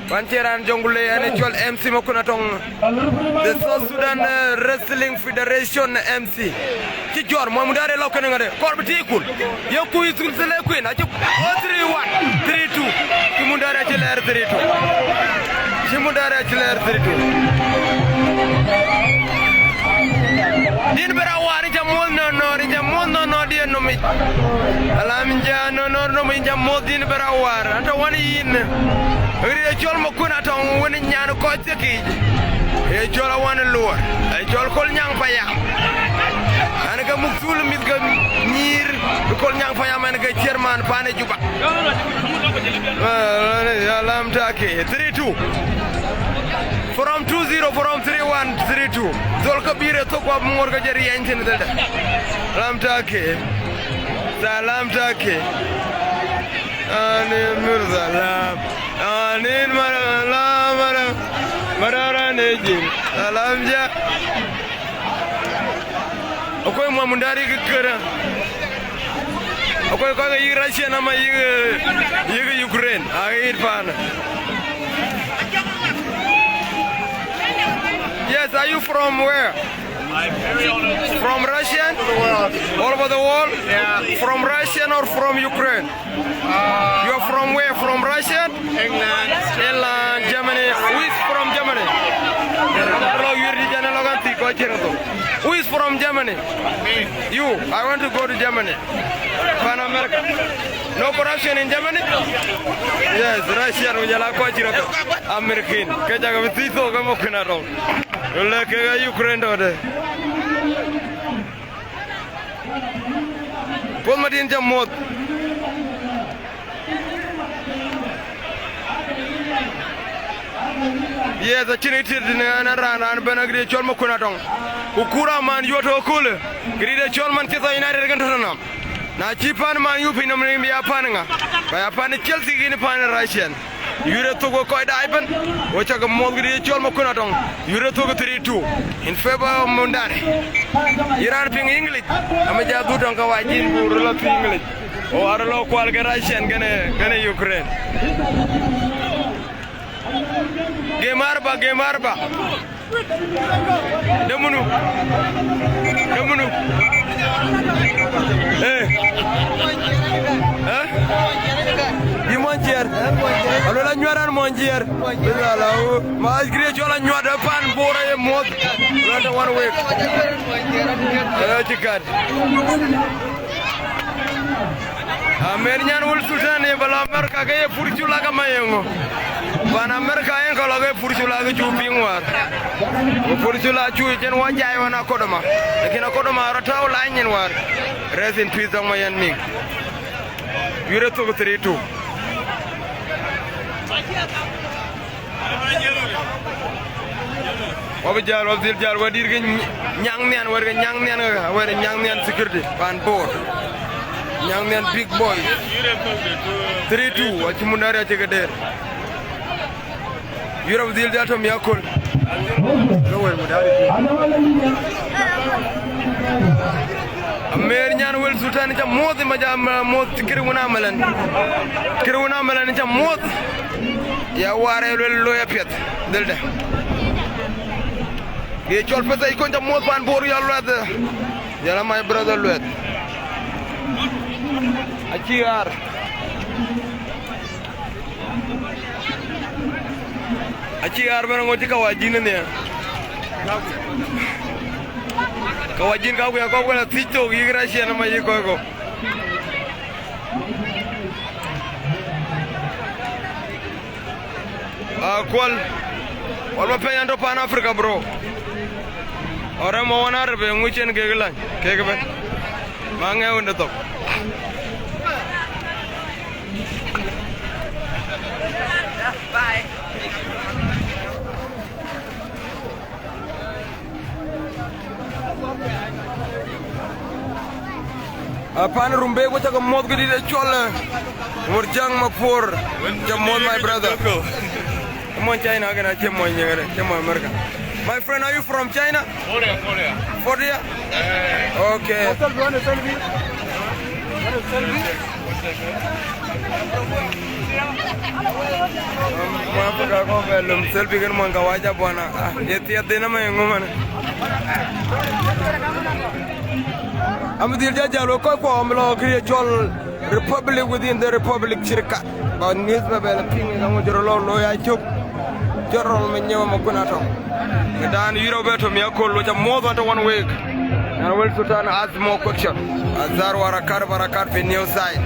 Kuan cï raan Jonglei, ɛn ë cɔl M C Makun Atɔŋ. The South Sudan, eh, Wrestling Federation M C. Cï jɔr, Muɔny Mundari lɔ kënë ŋäde. Kɔr bï tiikun. Ye kuc thul thilë kuin, acï, oh, three one, three two. Cï Mundari acï lɛɛr three two. Cï Mundari acï lɛɛr three two. Din bï ra waar, in ca muɔ̈th nɔnɔɔr, in ca muɔ̈th nɔnɔɔr diɛn nɔmic. Alam ja nɔnɔɔr nɔmic, in ca muɔ̈th din bï ra waar. An tɔ wän yïn. Ɣëri ye cɔl Makun Atɔŋ wën nyan kɔc thiekiic. Ye cɔl awan luɔr. Ye cɔl Kol Nyaŋ Payam. An ke muk thul mïth ke nyïïr. Kol Nyaŋ Payam an ke chairman pan ë Juba. Alam take three two. From two zero, from three one, three two. Dhol ke bï rëth thok wap muɔɔr ke jɛ riɛny thïn dhëlda. Alam take. Salam take. Ani mir salam. Ani mara la mara. Mara ne jin. Salam ja. Akoi Muɔny Mundari kë kërë. Akoi kɔc ke yïk Russian ama yïk, yïk Ukraine. A yït paan. Yes, are you from where? From Russian? All over the world? Yeah. From Russian or from Ukraine? You are from where? From Russian? England. England, Germany. Who is from Germany? Lo yuri di jana lo kan ti ko jero to. Who is from Germany? Me. You. I want to go to Germany. Pan America. No corruption in Germany? Yes, Russian, we jala ko jero to. American. Ke jaga bi ti to ke mo kana ro. Le ke Ukraine do de. Puɔth Madin ca muɔ̈th. Yes, acïn ë tiët tënë ɛn raan, raan bɛ̈n agri cɔl Makun Atɔŋ. Ku kura man yuɔt ë köölë. Gri de cɔl Manchester United kën Tottenham. Na cï pan Man U piny nɔm rim bï ya pan ŋa? Ba ya pan Chelsea kën pan Russian. Yurë thok we kɔc daai ëbɛ̈n, we cä ke muɔ̈th këdï ye cɔl Makun Atɔŋ. Yurë thok three two in favor of Mundari. Yïn raan piŋ English, amï jɔ dhuk tɔŋ Kawajin ku röt lɔ thïn English. O arë lɔ kual ke Russian kënë, kënë Ukraine. Game arba, game arba. De munu? De munu? Eh. Eh? Yï mony ciɛɛr. Aluel anyuat an mony ciɛɛr. Ala, ma gri cɔl anyuat de pan bor aye muɔ̈th. Luel de wan wek. Eh, cï kat. Amen, nyan wul Sultan ye bala America ke ye pur chula ka mayengo. Pan America en ko lo ke pur chula ke chu piŋ war. Ku pur chula chu chen wa jai wana kodoma. Lakini kodoma ro tau la nyin war. Rest in peace, dong mayen ming. Yurë thok three two. Wabï jäl, wabï dhil jäl, wä dït ke Nyaŋ Nhian, wär ke Nyaŋ Nhian, wär Nyaŋ Nhian security, pan bor. Nyaŋ Nhian big boy. Three two, acï Mundari acï ke der. Yurë bï dhil jäl tɔ̈ mi aköl. Ke wër Mundari. Amer nyan Wel Sultan ca muɔ̈th, ma jam, muɔ̈th kër wun amalɛn. Kër wun amalɛn ca muɔ̈th. Ya waar ë luel looi apiɛth. Dhëldë. Ye cɔl pethɛc kony ca muɔ̈th pan Bor ya Luɛth. Yala my brother Luɛth. Acï ɣaar. Acï ɣaar bɛ̈n ŋö cï kawajin ë nhial. Kawajin ka kuya kɔp kala thic thok yïk Russian ama yïk kɔc kɔ̈k. Ah, Kuɔl. Kuɔl ma pɛ̈ny an tɔ̈ pan Africa, bro. Ɔrɛ mɔ wan Arab ë ŋu cen kek lany kek bɛ̈n. Ma ŋɛk wënde thok. Apan Rumbek, wek cä ke muɔ̈th këdït ë cɔl, eh, Murjaŋ Mapuɔ̈r. Cä muɔ̈th, my brother. Ë mony China kënë, acie mony Nhialic, acie mony America. My friend, are you from China? Korea, Korea. Korea? Eh. Okay. What's up, you wanna selfie? You wanna selfie? Mwa Africa kɔ̈k bɛ lom selfie kën mony kawaja bwana. Ah, ye thiath dhin ama ye ŋö man. Am dhil ja jal we kɔc kuɔ am lɔ kë ye cɔl Republic within the Republic circa. Ba news ba bɛ la piŋ ka ŋö jɔrɔ lɔ looi a cök. Jɔrɔ me nyew ma kun atɔŋ. Ke dan Europe to mi akol lo ca more than one week. And Wel Sultan ask more question. Azar warakat, warakat fi new side.